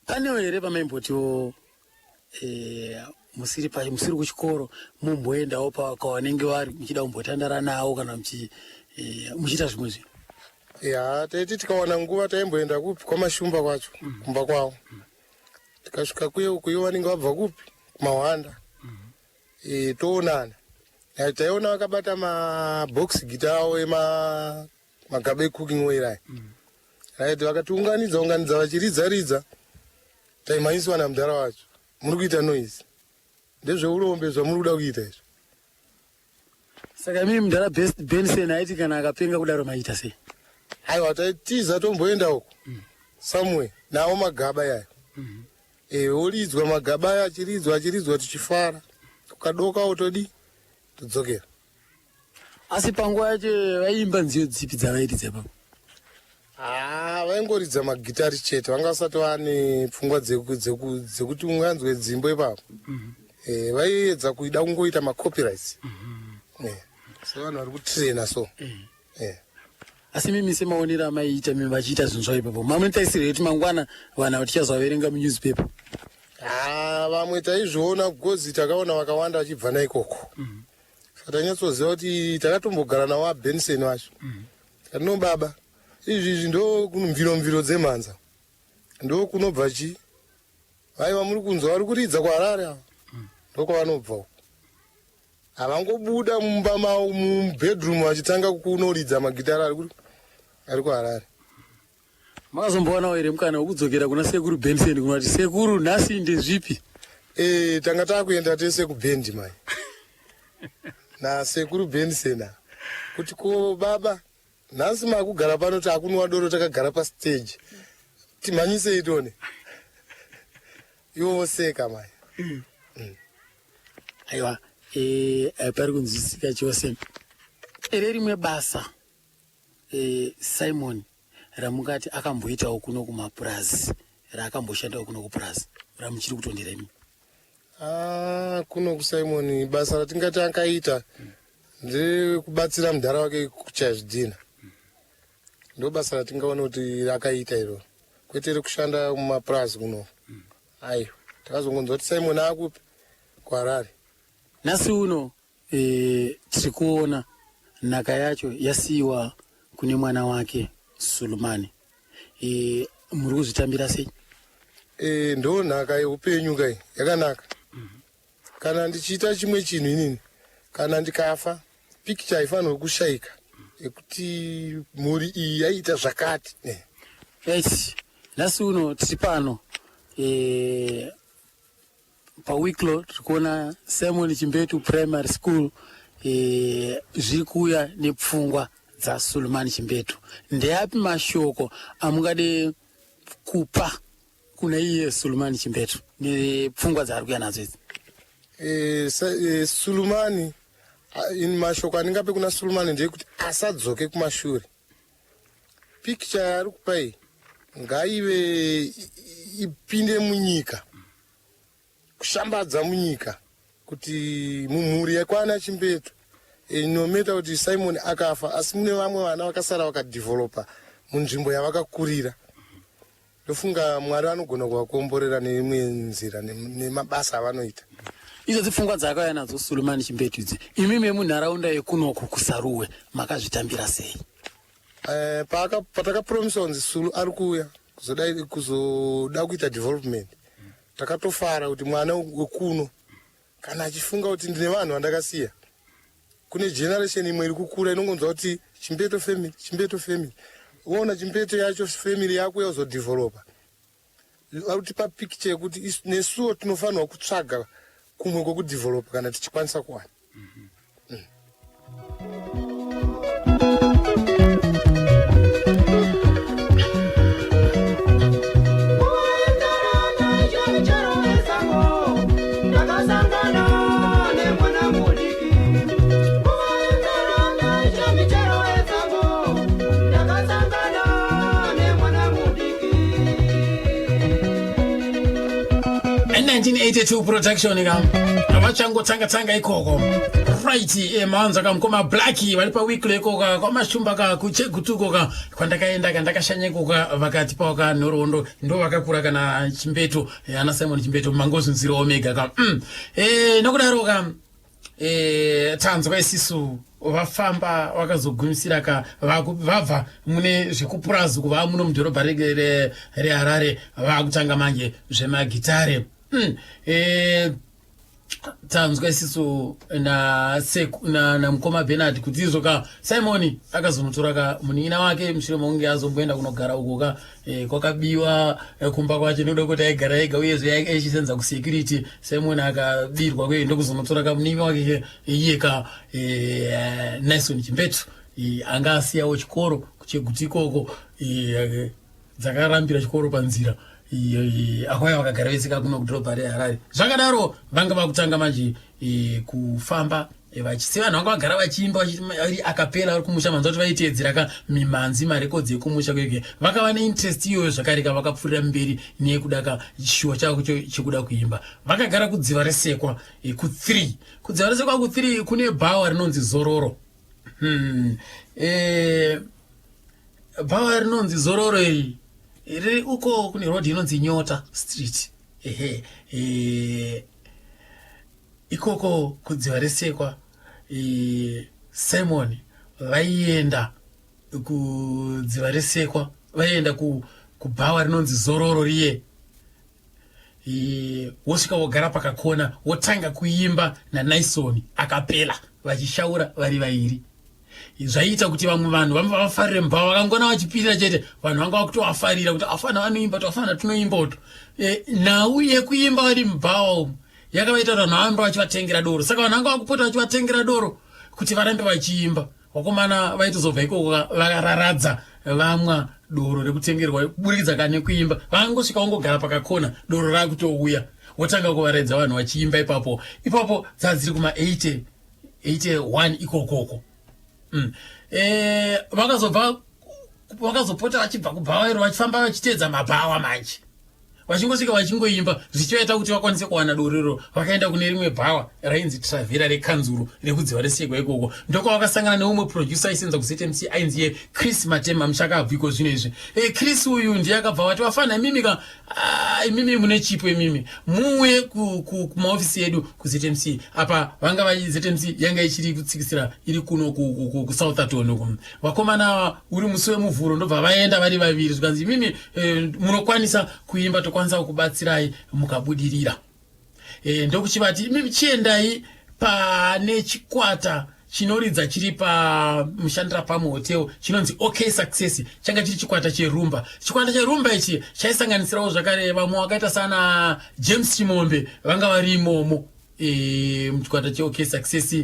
panewo here pamaimbotiwo musiri kuchikoro mumboendawo kwavanenge vari muchida kumbotandara navo kana muchiita zvimwe zvinhu? Ya, taiti tikawana nguva taimboenda kupi, kwaMashumba kwacho, kumba kwavo. Tikasvika kuye uku, ivo vanenge vabva kupi, kumahwanda. Toonana. Taiona vakabata mabox guitar avo ema magaba ecooking oil aya, right? Vakatiunganidza unganidza vachiridza ridza, taimhanyiswa namudhara wacho: "Muri kuita noise, ndezveurombe zvamuri kuda kuita izvi." Saka imimi mudhara Benson aiti kana akapenga kudaro maiita sei? Aiwa, taitiza tomboenda uko somewhere nawo magaba yayo. Olidzwa magaba ayo, achiridzwa achiridzwa, tichifara. Ukadokawo todi todzokera. Asi panguva yacho vaiimba nziyo dzipi dzavairidza ipapo? Ah, vaingoridza magitari chete, vanga vasati vane pfungwa dzekuti unganzwe dzimbo ipapo. Vaiedza kuida kungoita macopyrights sevanhu vari kutraina so. Asi mimi semaonero amaiita mimi vachiita zvinhu zvavo ipapo, mamunotarisira kuti mangwana vanhu ava tichazovaverenga munewspaper? Ah, vamwe taizviona because takaona vakawanda vachibva naikoko. Saka tanyatsoziva kuti takatombogara nawo aBenson vacho. Tikati, "No baba, izvi izvi ndo mviro mviro dzemhanza, ndo kunobva chi vaiva muri kunzwa vari kuridza kuHarare ava, ndokwavanobva uko." Havangobuda mumba mavo mubedroom vachitanga kunoridza magitara ari kuHarare. Makazombowanawo here mukana wekudzokera kuna sekuru Benson kunoti, "Sekuru, nhasi ndezvipi"? Tanga taakuenda tese kubhendi mai nasekuru Benson ava. Kuti, "Ko baba, nhasi makugara pano, takunwa doro takagara pastage, timhanyisei tone." Ivo voseka mai. Aiwa, pari kunzwisisika chose. Ere rimwe basa Simon ramungati akamboitawo kuno kumapurazi, raakamboshandawo kuno kupurazi, ramuchiri kutondera imi? Ah, kuno kuSimon basa ratingati akaita ndekubatsira mudhara wake kuchaya zvidhina. Ndo basa ratingaona kuti akaita iro, kwete rekushanda mumapurazi kuno. Aiwa, takazongonzwa kuti Simon akupi kuHarare. Nhasi uno tiri kuona nhaka yacho yasiyiwa kune mwana wake Sulumani. Muri kuzvitambira sei? Ndo nhaka yeupenyu kai yakanaka. Kana ndichiita chimwe chinhu inini, kana ndikafa, pikicha haifanirwi kushayika yekuti mhuri iyi yaiita zvakati. Right. Nhasi uno tiri pano paWicklow, tiri kuona Simon Chimbetu Primary School zviri kuuya nepfungwa dzaSulumani Chimbetu. Ndeapi mashoko amungade kupa kuna iye Sulumani Chimbetu nepfungwa dzaari kuuya nadzo idzi? Sulumani, in mashoko andingape kuna Sulumani ndeyekuti asadzoke kumashure. Pikicha yaari kupa iyi ngaive ipinde munyika, kushambadza munyika kuti mumhuri yekwana Chimbetu, no matter kuti Simon akafa, asi mune vamwe vana vakasara vakadhivholopa munzvimbo yavakakurira. Ndofunga Mwari vanogona kuvakomborera neimwe nzira nemabasa avanoita. Idzo dzipfungwa dzaakauya nadzo Sulumani Chimbetu idzi, imimi yemunharaunda yekunoku kuSaruwe makazvitambira sei? Patakapromisa kunzi Sulu ari kuuya kuzoda kuita development, takatofara kuti mwana wekuno kana achifunga kuti ndine vanhu vandakasiya, kune generation imwe iri kukura inongonzwa kuti Chimbeto family, Chimbeto family, woona Chimbeto yacho family yako yazodhivholopa. Vari kutipa pikicha yekuti nesuwo tinofanirwa kutsvaga kumwe kwekudhivholopa kana tichikwanisa kuwana. Ndakasangana nemwana mudiki michero yesango, ndakasangana nemwana mudiki. 1982 production ka, vachangotanga tanga ikoko, right? Mawanza ka mukoma Black vari paWicklow ikoko kwamashumba ka, kuChegutuko ka kwandakaenda ka, ndakashanya ikoko ka, vakatipawo ka nhoroondo. Ndo vakakura kana Chimbetu, ana Simon Chimbetu, mangozvinzira omega ka. Nokudaro ka tanzwa isisu vafamba vakazogumisira ka vabva mune zvekupurazi kuva muno mudhorobha reHarare, vakutanga manje zvemagitare. Tanzwa isisu namukoma Benard kuti izvo ka Simon akazonotora ka munin'ina wake mushure mekunge azomboenda kunogara uko ka kwakabiwa kumba kwacho nekuda kuti aigara ega, uyezve aichisenza kusecurity. Simon akabirwa kuye, ndokuzonotora ka munin'ina wake iye ka Nison Chimbetu, anga asiyawo chikoro kuCheguti ikoko, dzakarambira chikoro panzira. Akauya vakagara vese kakuno kudhorobha reHarare. Zvakadaro vanga vakutanga manje kufamba vachisi vanhu vanga vagara vachiimba vari a cappella vari kumusha. Manzwa kuti vaiteedzera ka mimhanzi, marekodzi ekumusha kweke. Vakava neinterest iyoyo zvakare ka, vakapfuurira mberi nekuda ka chishuwo chavo chekuda kuimba. Vakagara kuDziva Resekwa ku3. KuDziva Resekwa ku3 kune bhawa rinonzi Zororo. Bhawa rinonzi Zororo iri riri uko kune road inonzi Nyota Street. Ehe, ikoko kuDziva Resekwa, Simon vaienda kuDziva Resekwa, vaienda kubhawa rinonzi Zororo riye, wosvika wogara pakakona, wotanga kuimba naNison a cappella, vachishaura vari vairi. Zvaiita kuti vamwe vanhu vafarire mubhawa. Vakangona vachipirira chete, vanhu vanga vakutovafarira kuti afana vanoimba, toafana tinoimba uto. Nhau yekuimba vari mubhawa umu yakavaita kuti vanhu varambe vachivatengera doro. Saka vanhu vanga vakupota vachivatengera doro kuti varambe vachiimba. Vakomana vaitozobva ikoko vakararadza vamwa doro rekutengerwa kuburikidza ka nekuimba. Vangosvika vangogara pakakona, doro rakutouya, wotanga kuvaredza vanhu vachiimba ipapo ipapo. Dzadziri kuma 80 81 ikokoko. Vakazobva vakazopota vachibva kubhawa iro, vachifamba vachiteedza mabhawa manje. Vachingosvika vachingoimba zvichivaita kuti vakwanise kuwana dorero. Vakaenda kune rimwe bhawa rainzi Travera rekanzuro rekudziva resekwa ikoko, ndokwavakasangana neumwe producer aisenza kuZMC ainzi ye Chris Matema, muchakabva iko zvino izvi. Chris uyu ndiye akabva vati, vafana imimi ka, ah, imimi mune chipo imimi, muuye kumaofisi edu kuZMC. Apa vanga vai ZMC yanga ichiri kutsikisira iri kuno kuSoutherton uku. Vakomana ava uri musi weMuvhuro ndobva vaenda vari vaviri, zvikanzi imimi munokwanisa kuimba, tokwanisa kukubatsirai mukabudirira. Ndokuchivati imimi chiendai pane chikwata chinoridza chiri pamushandira pamwe hotel chinonzi OK Success. Changa chiri chikwata cherumba. Chikwata cherumba ichi chaisanganisirawo zvakare vamwe vakaita sana James Chimombe, vanga vari imomo muchikwata cheOK Success.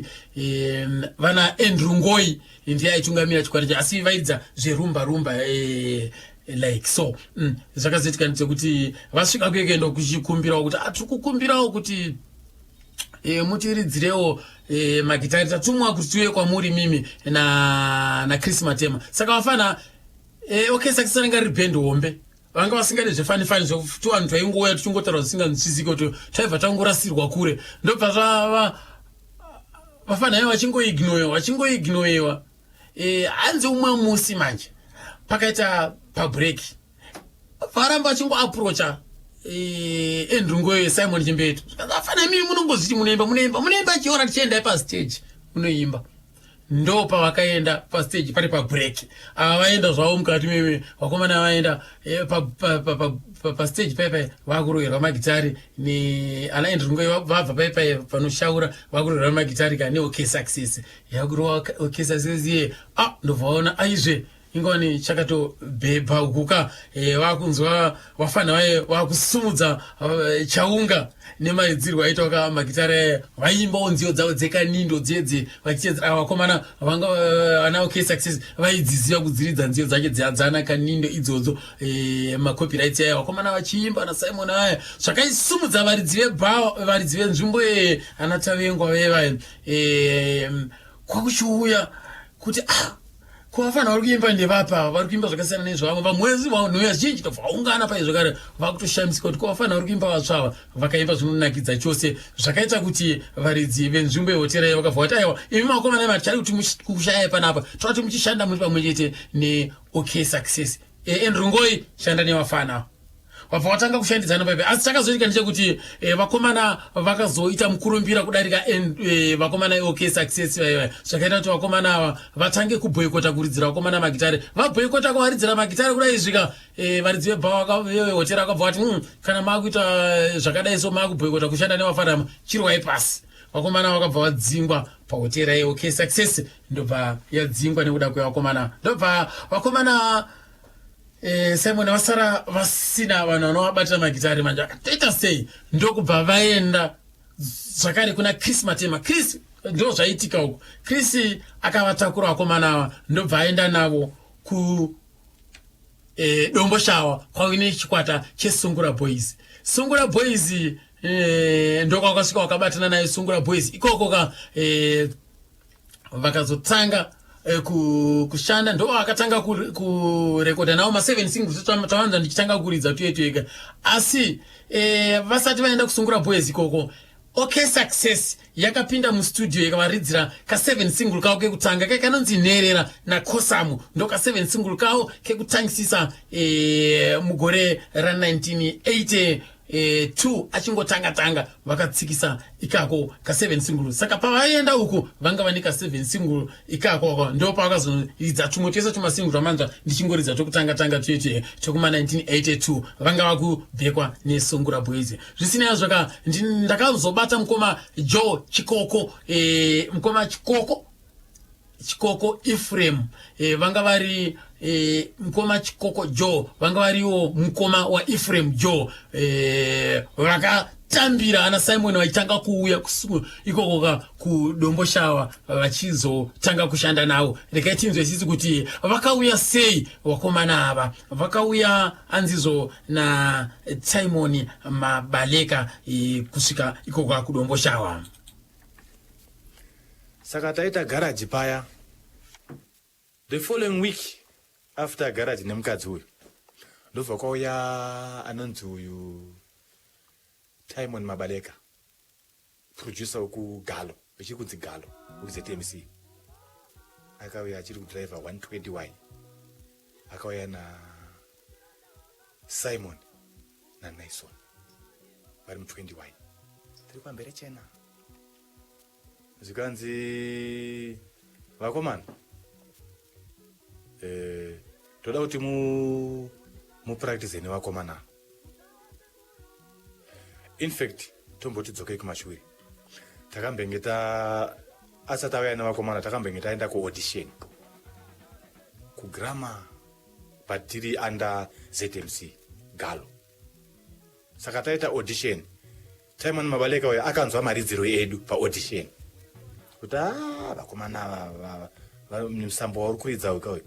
Vana Andrew Ngoi ndiye aitungamira chikwata cha, asi vairidza zverumba rumba like so. Zvakazoitika ndechekuti vasvika kuekendo kuchikumbirawo kuti atiri kukumbirawo kuti mutiridzirewo magitari, tatumwa kuti tiuye kwamuri mimi naChris Matema. Saka vafana OK Success ringa riri bhendi hombe, vanga vasingadi zvefanifani zvekuti vanhu twaingouya tichingotaura zvisinganzwisisiki, kuti taibva tangorasirwa kure. Ndobva zvava vafana ivo vachingoignoyewa, vachingoignoyewa. Hanzi umwe musi manje pakaita pabreak, varamba vachingoaprocha Andrew Ngoyo, Simon Chimbetu. Afana imi munongozviti munoimba, munoimba, munoimba, chiona tichiendai pastage munoimba. Ndo pavakaenda pastage pari pabreak, ava vaenda zvavo mukati meme, vakomana vaenda pastage paipai, vakuroverwa magitari neana Andrew Ngoyo. Vabva paipai panoshaura, vakuroverwa magitari ka neOK Success, yakurova OK Success iye. Ah, ndobva vaona aizve ingoni chakatobhebha ukuka. Vakunzwa vafana vaye vakusumudza chaunga nemaridzirwo aitwa ka magitare aya, vaimbawo nziyo dzavo dzekanindo dzedze vachiedzera. Ava vakomana vanga vana OK Success vaidziziva kudziridza nziyo dzacho dzana kanindo idzodzo, macopyrights aya, vakomana vachiimba naSimon aya. Zvakaisumudza varidzi vebhawa, varidzi venzvimbo yeye, ana Tavengwa vevaya, kwakuchiuya kuti, ah, kuvafana vari kuimba ndevapa vari kuimba zvakasiyana nezvavamwe vamwezi vanhuya zhinji. Tobva vaungana pai zvakare, vakutoshamisika kuti kuvafana vari kuimba vatsvava vakaimba zvinonakidza chose. Zvakaita kuti varidzi venzvimbo yehotera iyo vakabva vati, aiwa imi makomana imi, hatichadi kuti kushayai panapa, toda kuti muchishanda muri pamwe chete neOK Success. Andrew Ngoi, shanda nevafana. Vabva vatanga kushandidzana paipai, asi chakazoitika ndechekuti vakomana vakazoita mukurumbira kudarika vakomana eOK Success vaiva. Zvakaita kuti vakomana ava vatange kubhoikota kuridzira vakomana magitare. Vabhoikota kuvaridzira magitare kudai svika varidzi vebhawa vehotera vakabva vati, kana maakuita zvakadai so, maakubhoikota kushanda nevafanama, chirwai pasi." Vakomana vakabva vadzingwa pahotera yeOK Success, ndobva yadzingwa nekuda kwevakomana. Ndobva vakomana Simon vasara vasina vanhu vanovabatira magitari. Manje akatoita sei? Ndokubva vaenda zvakare kuna Chris Matema. Chris, ndo zvaitika uku, Chris akavatakura vakomana ava, ndobva aenda navo ku Domboshawa kwaine chikwata cheSungura Boys. Sungura Boys ndokwakasvika wakabatana nayo Sungura Boys ikoko ka. Vakazotanga kushanda, ndo vakatanga kurekodha nawo ma7 singles tawanza ndichitanga kuridza tuye tuyega. Asi vasati vaenda kuSungura Boys ikoko, OK Success yakapinda mustudio ikavaridzira ka7 single kavo kekutanga kai kanonzi Nherera naKosamu. Ndo ka7 single kavo kekutangisisa mugore ra1980 2 achingotanga tanga, vakatsikisa ikako ka7 single. Saka pavaienda uku vanga vane ka7 single ikako, ndo pavakazoridza tumwe twese tumasingle twamanzwa ndichingoridza twekutanga tanga tuye twekuma 1982. Vanga vakubhekwa neSungura Boys. Zvisinei zvaka ndakazobata mukoma Joe Chikoko, mukoma Chikoko, Chikoko Ephraim, vanga vari mukoma Chikoko Joe, vanga variwo mukoma waEphraim Joe, vakatambira ana Simon vachitanga kuuya ikoko ka kuDomboshawa vachizotanga kushanda navo. Regai tinzwe isisi kuti vakauya sei vakomana ava. Vakauya anzizvo naSimon Mabaleka kusvika ikoko kuDomboshawa. Saka taita garaji paya. The following week after garaji nemukadzi uyu. Ndobva kwauya anonzi uyu Timon Mabaleka, producer wekuGalo, ichiri kunzi Galo, wekuZMC. Akauya achiri kudriver 120Y. Akauya na Simon naNison vari mu20Y, tiri kwambere chena. Zvikanzi, "Vakomana, toda kuti mupractice nevakomana." In fact, tomboti dzokei kumashure. Takambenge ta asati auya nevakomana, takambenge taenda kuaudition kuGramma, but tiri under ZMC Galo. Saka taita audition, Timon Mabaleka uyo akanzwa maridziro edu paaudition kuti a vakomana nemusambo wauri kuridza uka uyu,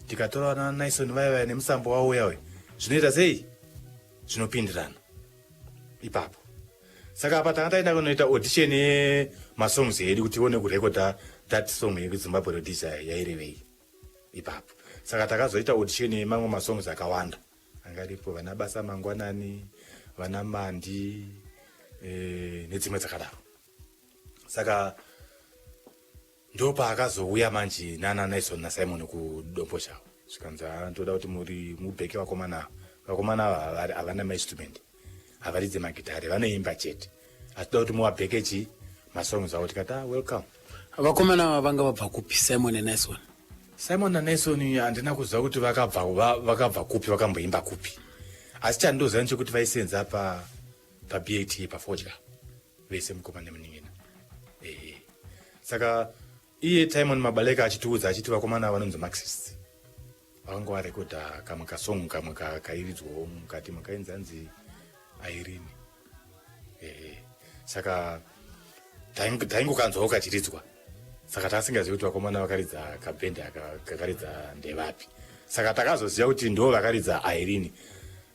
tikatora vana Nison vaya vaya nemusambo wauya uyu, zvinoita sei? Zvinopindirana ipapo. Saka apa tanga taenda kunoita audition yemasongs edu kuti tione kurekodha that song yekuZimbabwe Rhodesia yairevei ipapo. Saka takazoita audition yemamwe masongs akawanda angaripo, vana Basa Mangwanani, vana Mandi, nedzimwe dzakadaro. Saka ndopaakazouya manje nana Nison naSimon kuDomboshava. Zvikanzi, "Ah, ndoda kuti muri mubheke vakomana ava. Vakomana ava havana mainstrument, havaridze magitare, vanoimba chete, asi toda kuti muvabheke chi masongs avo." Tikati, "Ah, welcome." Vakomana ava vanga vabva kupi, Simon naNison? Simon naNison handina kuziva kuti vakabva kupi, vakamboimba kupi, asi chandinoziva ndechekuti vaisenza paBAT, pafodya vese, mukoma nemunin'ina. Saka iye Timon Mabaleka achitiudza achiti vakomana vanonzi Marxists, vakanga varekodha kamwe kasong, kamwe kairidzwawo mukati makainzi anzi Airini. Saka taingokanzwawo kachiridzwa, saka tasingazivi kuti vakomana vakaridza kabhendi aka kakaridza ndevapi. Saka takazoziva kuti ndo vakaridza Airini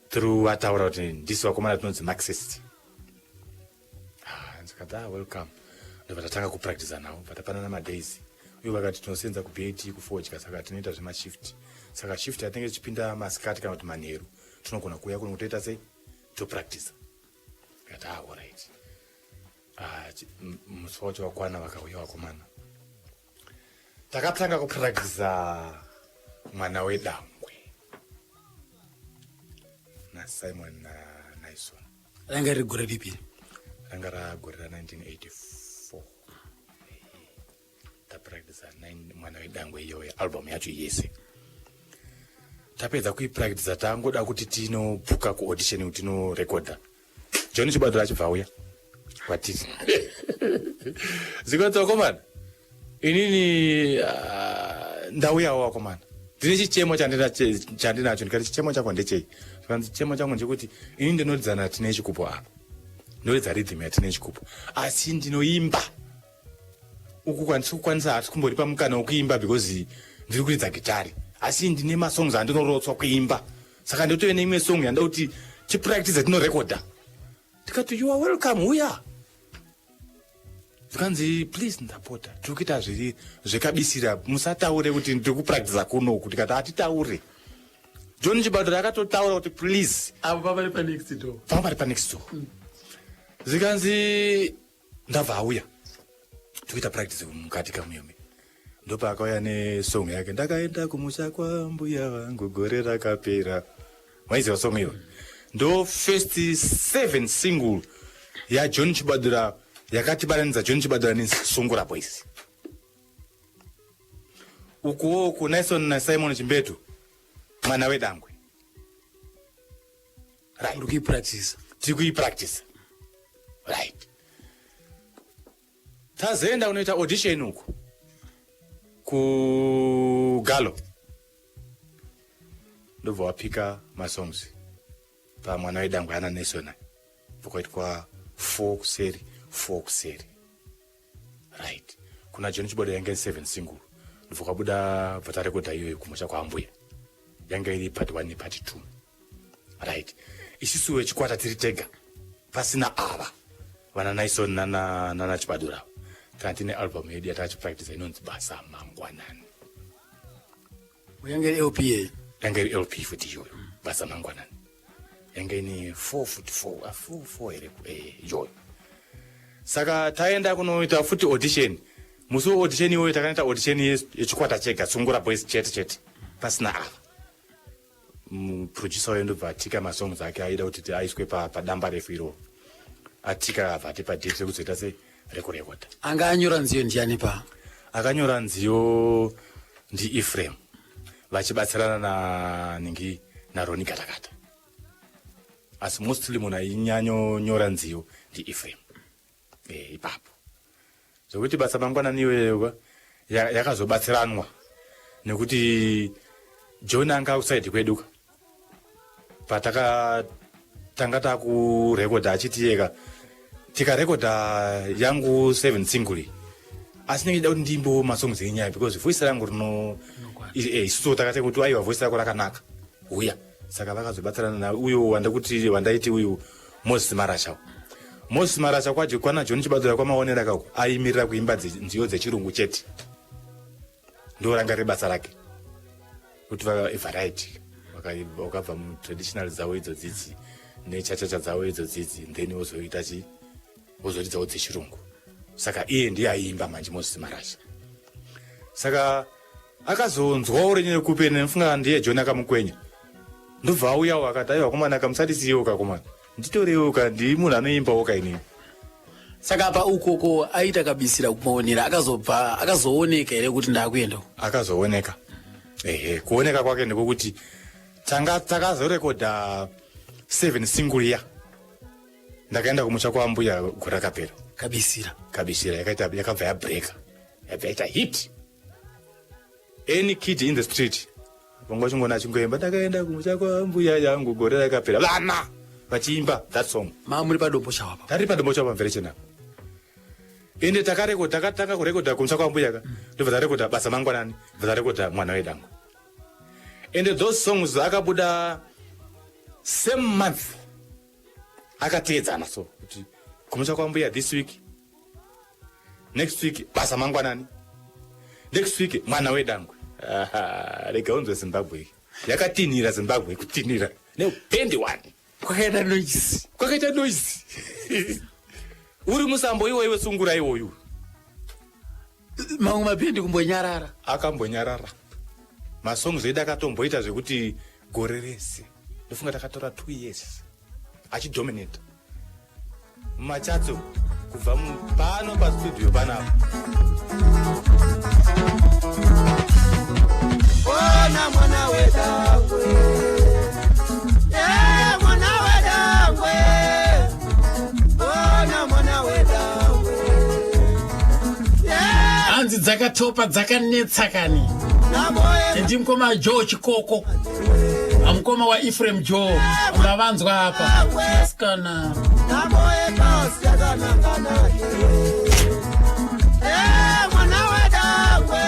through vataura kuti ndisi vakomana tinonzi Marxist. Ah, ndikati, "Ah, welcome." Ndobva tatanga kupractiza navo, bva madays uye vakati tinosenza kuBAT, kufodya, saka tinoita zvemashift. Saka shift yatinenge tichipinda masikati kana kuti manheru, tinogona kuuya kuno kutoita sei, topractiza. Kati, "Ah, alright." Ah, musi wacho wakwana, vakauya vakomana, takatanga kupractiza Mwana Wedangwe naSimon naNison. Ranga riri gore ripi? Ranga ragore ra1984. Tapractiza Mwana Wedangwe iyoyo, album yacho yese. Tapedza kuipractiza, tangoda kuti tinobhuka kuaudition kuti tinorekodha, John Chibadura achibva auya kwatiri. Zikanzi, "Vakomana, inini ndauyawo vakomana, ndine chichemo chandinacho." Ndikati, "Chichemo chako ndechei?" Zvikanzi, "Chichemo changu ndechekuti ini ndinoridzana Tine Chikupo apa, ndinoridza rhythm yaTine Chikupo, asi ndinoimba uku kwandisi kukwanisa, hati kumboripa mukana wekuimba because ndiri kuridza gitari, asi ndine masongs andinorotswa kuimba, saka ndotove neimwe song yanda kuti tipractice tinorekodha." Tikati, "You are welcome, uya." Zvikanzi, "Please, ndapota, tiri kuita zviri zvekabisira, musataure kuti ndiri kupractiza kunoku." Tikati, "Hatitaure." John Chibadura akatotaura kuti please. Avo pavari panext door? Panga pari panext door. Zvikanzi, ndabva auya, tikuita practice mukati kamuyome. Ndopaakauya nesong yake, "Ndakaenda kumusha kwambuya vangu gore rakapera." Waiziva song iyo? Ndo first seven single yaJohn Chibadura yakatibatanidza John Chibadura neSungura Boys. Ukuwo kuNison naSimon Chimbetu, Mwana Wedangwe. Right. Uri kuipractice? Tiri kuipractice, right. Tazoenda kunoita audition uku kuGalo, ndobva wapika masongs paMwana Wedangwe ana Nison, pakaitwa 4 kuseri, 4 kuseri, right. Kuna John Chibadura yange 7 single, ndobva kwabuda, bva tarekodha iyoyo, Kumusha Kwaambuya, yanga iri part 1 nepart 2, right. Isusu vechikwata tiri tega, pasina ava vana Nison nana Chibadura, tanga tine album yedu yatakachipractice inonzi Basa Mangwanani. Yanga iri LP? Yanga iri LP futi iyoyo. Basa Mangwanani yanga ine 4 futi 4 4 4 here, iyoyo. Saka taenda kunoita futi audition. Musi weaudition iyoyo takanoita audition yechikwata chega, Sungura Boys chete chete, pasina ava. Muproducer wayo ndobva atika masongs ake aida kuti aiswe padamba refu iroro. Atika, abva atipa date rekuzoita sei, rekurekodha. Anga anyora nziyo ndiani pa? Akanyora nziyo ndiEphraim vachibatsirana naningi, naRoni Gatakata, asi mostly munhu ainyanyonyora nziyo ndiEphraim. Ipapo zvokuti Basa Mangwanani iyoyo yakazobatsiranwa nekuti John anga outside kwedu ka patakatanga takurekodha, achiti yeka tikarekodha yangu seven single, asi ndingida kuti ndimbo masongs enyaya because voice rangu rino isusu takati kuti aiwa, voice rako rakanaka, uya. Saka vakazobatsirana na uyo wandikuti wandaiti uyu Moses Marasha. Moses Marasha kwaje kwana John Chibadura kwamaonera kako aimirira kuimba nziyo dzechirungu chete, ndo ranga riri basa rake, kuti variety wakabva mutraditional dzavo idzo dzidzi nechachacha dzavo idzo dzidzi, then wozoita chi, wozoridzawo dzechirungu. Saka iye ndiye aiimba manje, Moses Marasha. Saka akazonzwawo renyekupe, nefunga ndiye John akamukwenya, ndobva auyawo akati, "Aiwa komana, kamusadisiyewo kakomana, nditorewo ka, ndii munhu anoimbawo kainini." Saka apa ukoko aita kabisira kumaonera, akazobva akazooneka here kuti ndaakuenda? Akazooneka, ehe. Kuoneka kwake ndekukuti tanga takazorekodha seven single ya ndakaenda kumusha kwambuya gore rakapera. Kabisira. Kabisira yakaita, yakabva yabreka, yabva yaita hit. Any kid in the street vanga vachingona achingoimba, "Ndakaenda kumusha kwambuya yangu gore rakapera," vana vachiimba that song. Maa muri padombo chawapa? Tari padombo chawapa mverechenapa. Ende takarekodha, takatanga kurekodha kumusha kwambuya ka, ndobva tarekodha Basa Mangwanani, bva tarekodha Mwana Wedango. Ende those songs akabuda same month, akateedzana, so kuti kumusha kwambuya this week, next week Basa Mangwanani, next week Mwana Wedangwe. Aha, rega unzwe Zimbabwe yakatinhira, Zimbabwe kutinhira neupendi one. Kwakaita noise. Kwakaita noise uri musambo iwoiwe, sungura iwoyu. Mamwe mabhendi kumbonyarara. Akambonyarara. Masongs edu akatomboita zvekuti gore rese, ndofunga takatora 2 years achidominata mumachatso kubva pano pastudio panapa. Ona mwana wedangwe, Eh, mwana wedangwe, ona mwana wedangwe, Eh, Hanzi dzakatopa, dzakanetsa kani. Namoe. Ndimukoma Joe Chikoko, amukoma waEphraim Joe, mavanzwa apa asikana. Namoe pasi yakanangana. Eh, mwana wedangwe.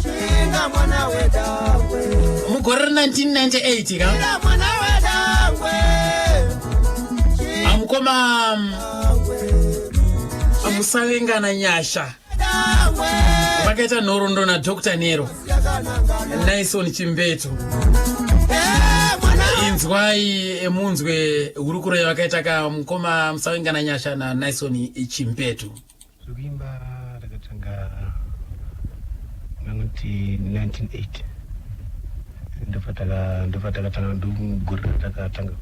Shinga mwana wedangwe. Mugore re1998 ka. Shinga mwana wedangwe. Amukoma Musavengana Nyasha Dangwe. vakaita nhoroondo naDr Nero, Naison Chimbetu. Eh, mwana. Inzwai emunzwe hurukuro yavakaita ka mukoma Musavengana Nyasha naNaison Chimbetu. Zvekuimba ndakatanga nanoti 1980, ndopatakatanga, ndogore ratakatanga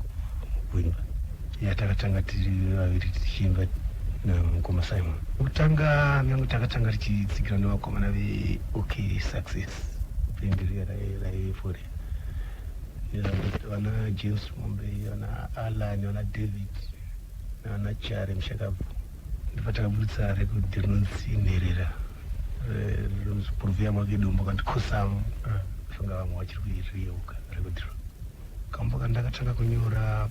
kuimba. Ya, takatanga tiri vaviri tichiimba namukoma Simon. Kutanga nangu takatanga tichitsigira nevakomana veOK Success, bhendi riya raifore, vana James Mombe, vana Alan, vana David navana Chare Mushakabvu. Ndopatakaburitsa rekodhi rinonzi Nherera, rinonzi Puruvia Makedombo kandi Kosamu. Funga vamwe vachiri kuiriyeuka rekodhiro. Kambo kandakatanga kunyora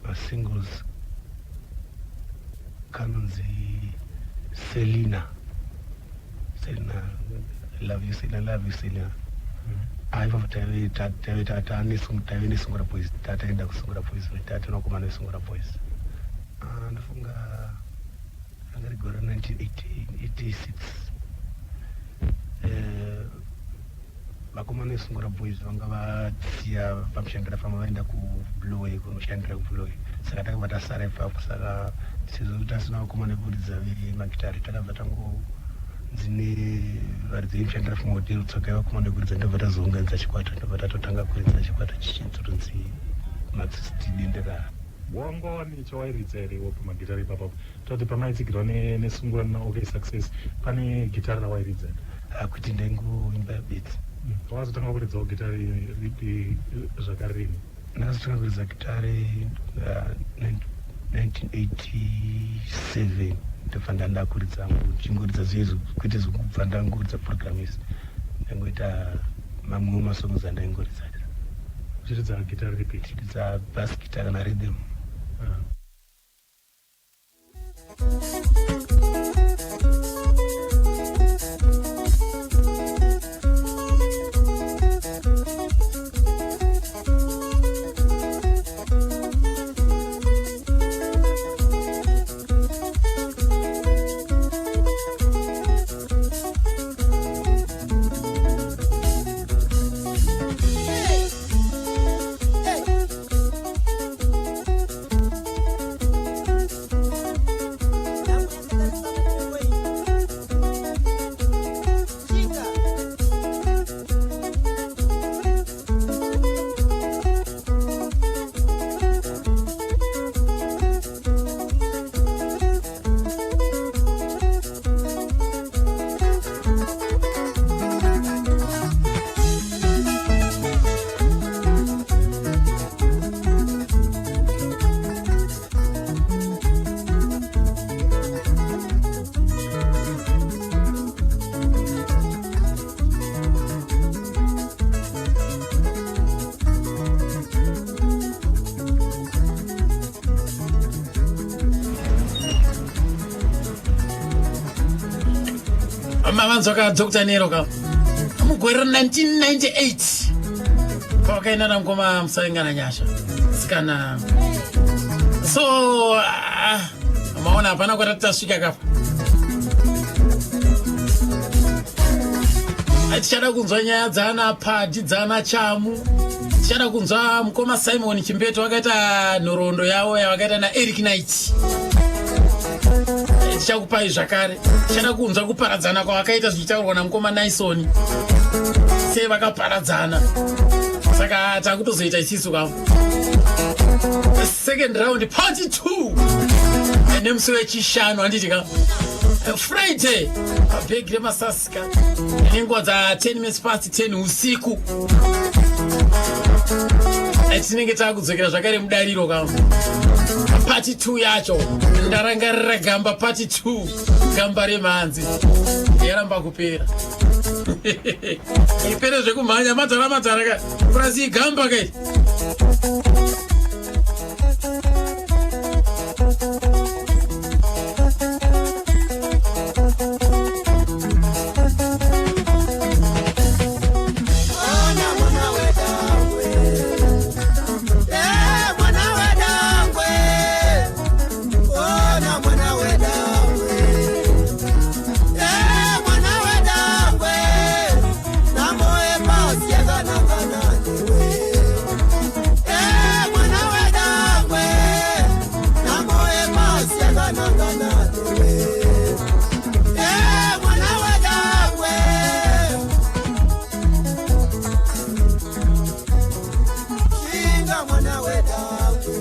masingles kanonzi Selina. Selina, I love you Selina, love you Selina. Ipapo taive taive taive nesungura boys, tataenda kusungura boys, tatinokomana nesungura boys. Ah, ndofunga ranga rigore 1986. Vakomana vesungura boys vanga vasiya pamushandira pamwe, vaenda kublueway kunoshandira kublueway, saka takabva tasara ipapo. Saka sezvo tasina vakomana vekuridza vemagitari, takabva tangonzi nevaridzi vemushandira pamwe hotel, tsokai vakomana vekuridza. Ndobva tazounganidza chikwata, ndobva tatotanga kuridza chikwata chichitotonzi Marxist Dendera. Wanga wane chawairidza here iwo pamagitari ipapapo? Toti pamaitsigirwa nesungura naOK Success, pane gitari rawairidza here? Kuti ndaingoimba bedzi. Wazotanga kuridzawo gitari ripi zvakare rini? Ndakazotanga kuridza gitari 1987. Ndobva ndanda kuridza, ndichingoridza zviye, kwete zvekubva ndangoridza program isi, ndangoita mamwewo masongs andaingoridza. Uchiridza gitari ripi? Ndichiridza bass guitar kana rhythm. Mavanzwa ka Dr Nero ka mugore ra 1998 pavakaenda namukoma Musavengana Nyasha sikana. So maona hapana kwatati tasvika kafa. Tichada kunzwa nyaya dzana Padi, dzana Chamu. Tichada kunzwa mukoma Simon Chimbeto vakaita nhoroondo yavo yavakaita naEric Knight. Tichakupai zvakare. Tichada kunzwa kuparadzana kwavakaita zvichitaurwa namukoma Nison, sei vakaparadzana. Saka takutozoita isisu kavo second round part 2 nemusi wechishanu, handiti ka? Friday, pabhegi remasasika, nenguva dza 10 minutes past 10 usiku. Tinenge takudzokera zvakare mudariro ka part 2 yacho. Ndarangarira gamba part 2, gamba remhanzi yaramba kupera, ipere zvekumhanya madzara madzara ka purasi igamba kai. Ona mwana wedangwe, eh, mwana wedangwe. Ona mwana wedangwe, eh, mwana wedangwe. Namoe pasi yakanangana newe. Eh, mwana wedangwe. Namoe pasi yakanangana newe. Eh, mwana wedangwe. Shinga mwana wedangwe.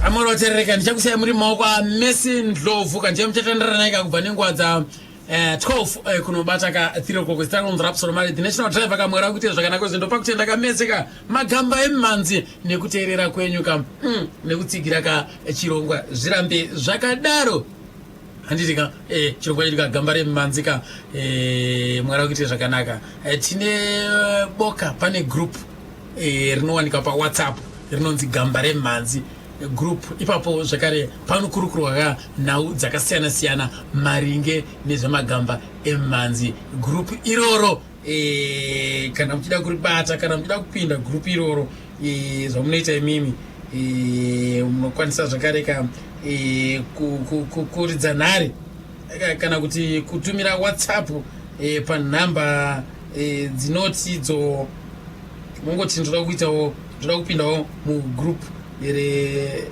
Amoroterereka, ndichakusiyai muri mumaoko aMessi Ndlovu kandiye muchatandirana naye kakubva nenguva dza 12 kunobata ka 3 o'clock. Zita rangu Rapsol Mari, the national driver. Kamwera kuite zvakanaka zvindopa kutenda kamese ka magamba emmanzi nekuteerera kwenyu ka nekutsigira ka chirongwa. Zvirambe zvakadaro, handiti ka? Chirongwa chedu ka gamba remmanzi ka. Mwari akuite zvakanaka. Tine boka, pane group rinowanikwa paWhatsApp rinonzi Gamba Remhanzi group. Ipapo zvakare panokurukurwa ka nhau dzakasiyana siyana maringe nezvemagamba emhanzi. Group iroro. e, kana muchida kuribata kana muchida kupinda gurupu iroro e, zvamunoita imimi e, munokwanisa zvakare ka e, kuridza nhare kana kuti kutumira whatsapp e, panhamba e, dzinoti idzo mongoti ndoda kuitawo ndoda kupindawo mugroup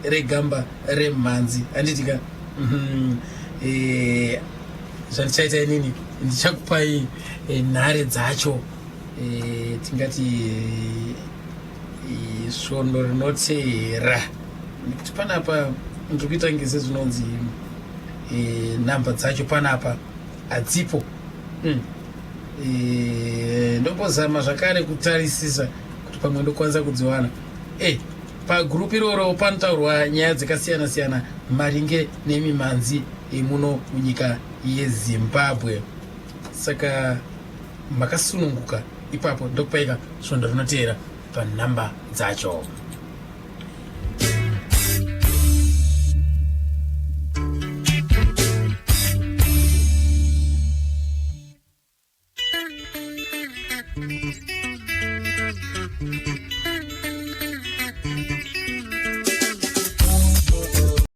regamba remhanzi handitika mhm. e, zvandichaita inini ndichakupai e, nhare dzacho e, tingati e, svondo rinoteera nekuti panapa ndiri kuita nge sezvinonzi e, nhamba dzacho panapa hadzipo mm. e, ndombozama zvakare kutarisisa kuti pamwe ndokwanisa kudziwana e, pagurupu iroro panotaurwa nyaya dzakasiyana siyana maringe nemimhanzi yemuno munyika yezimbabwe saka makasununguka ipapo ndokupaika svondo rinoteera panhamba dzacho.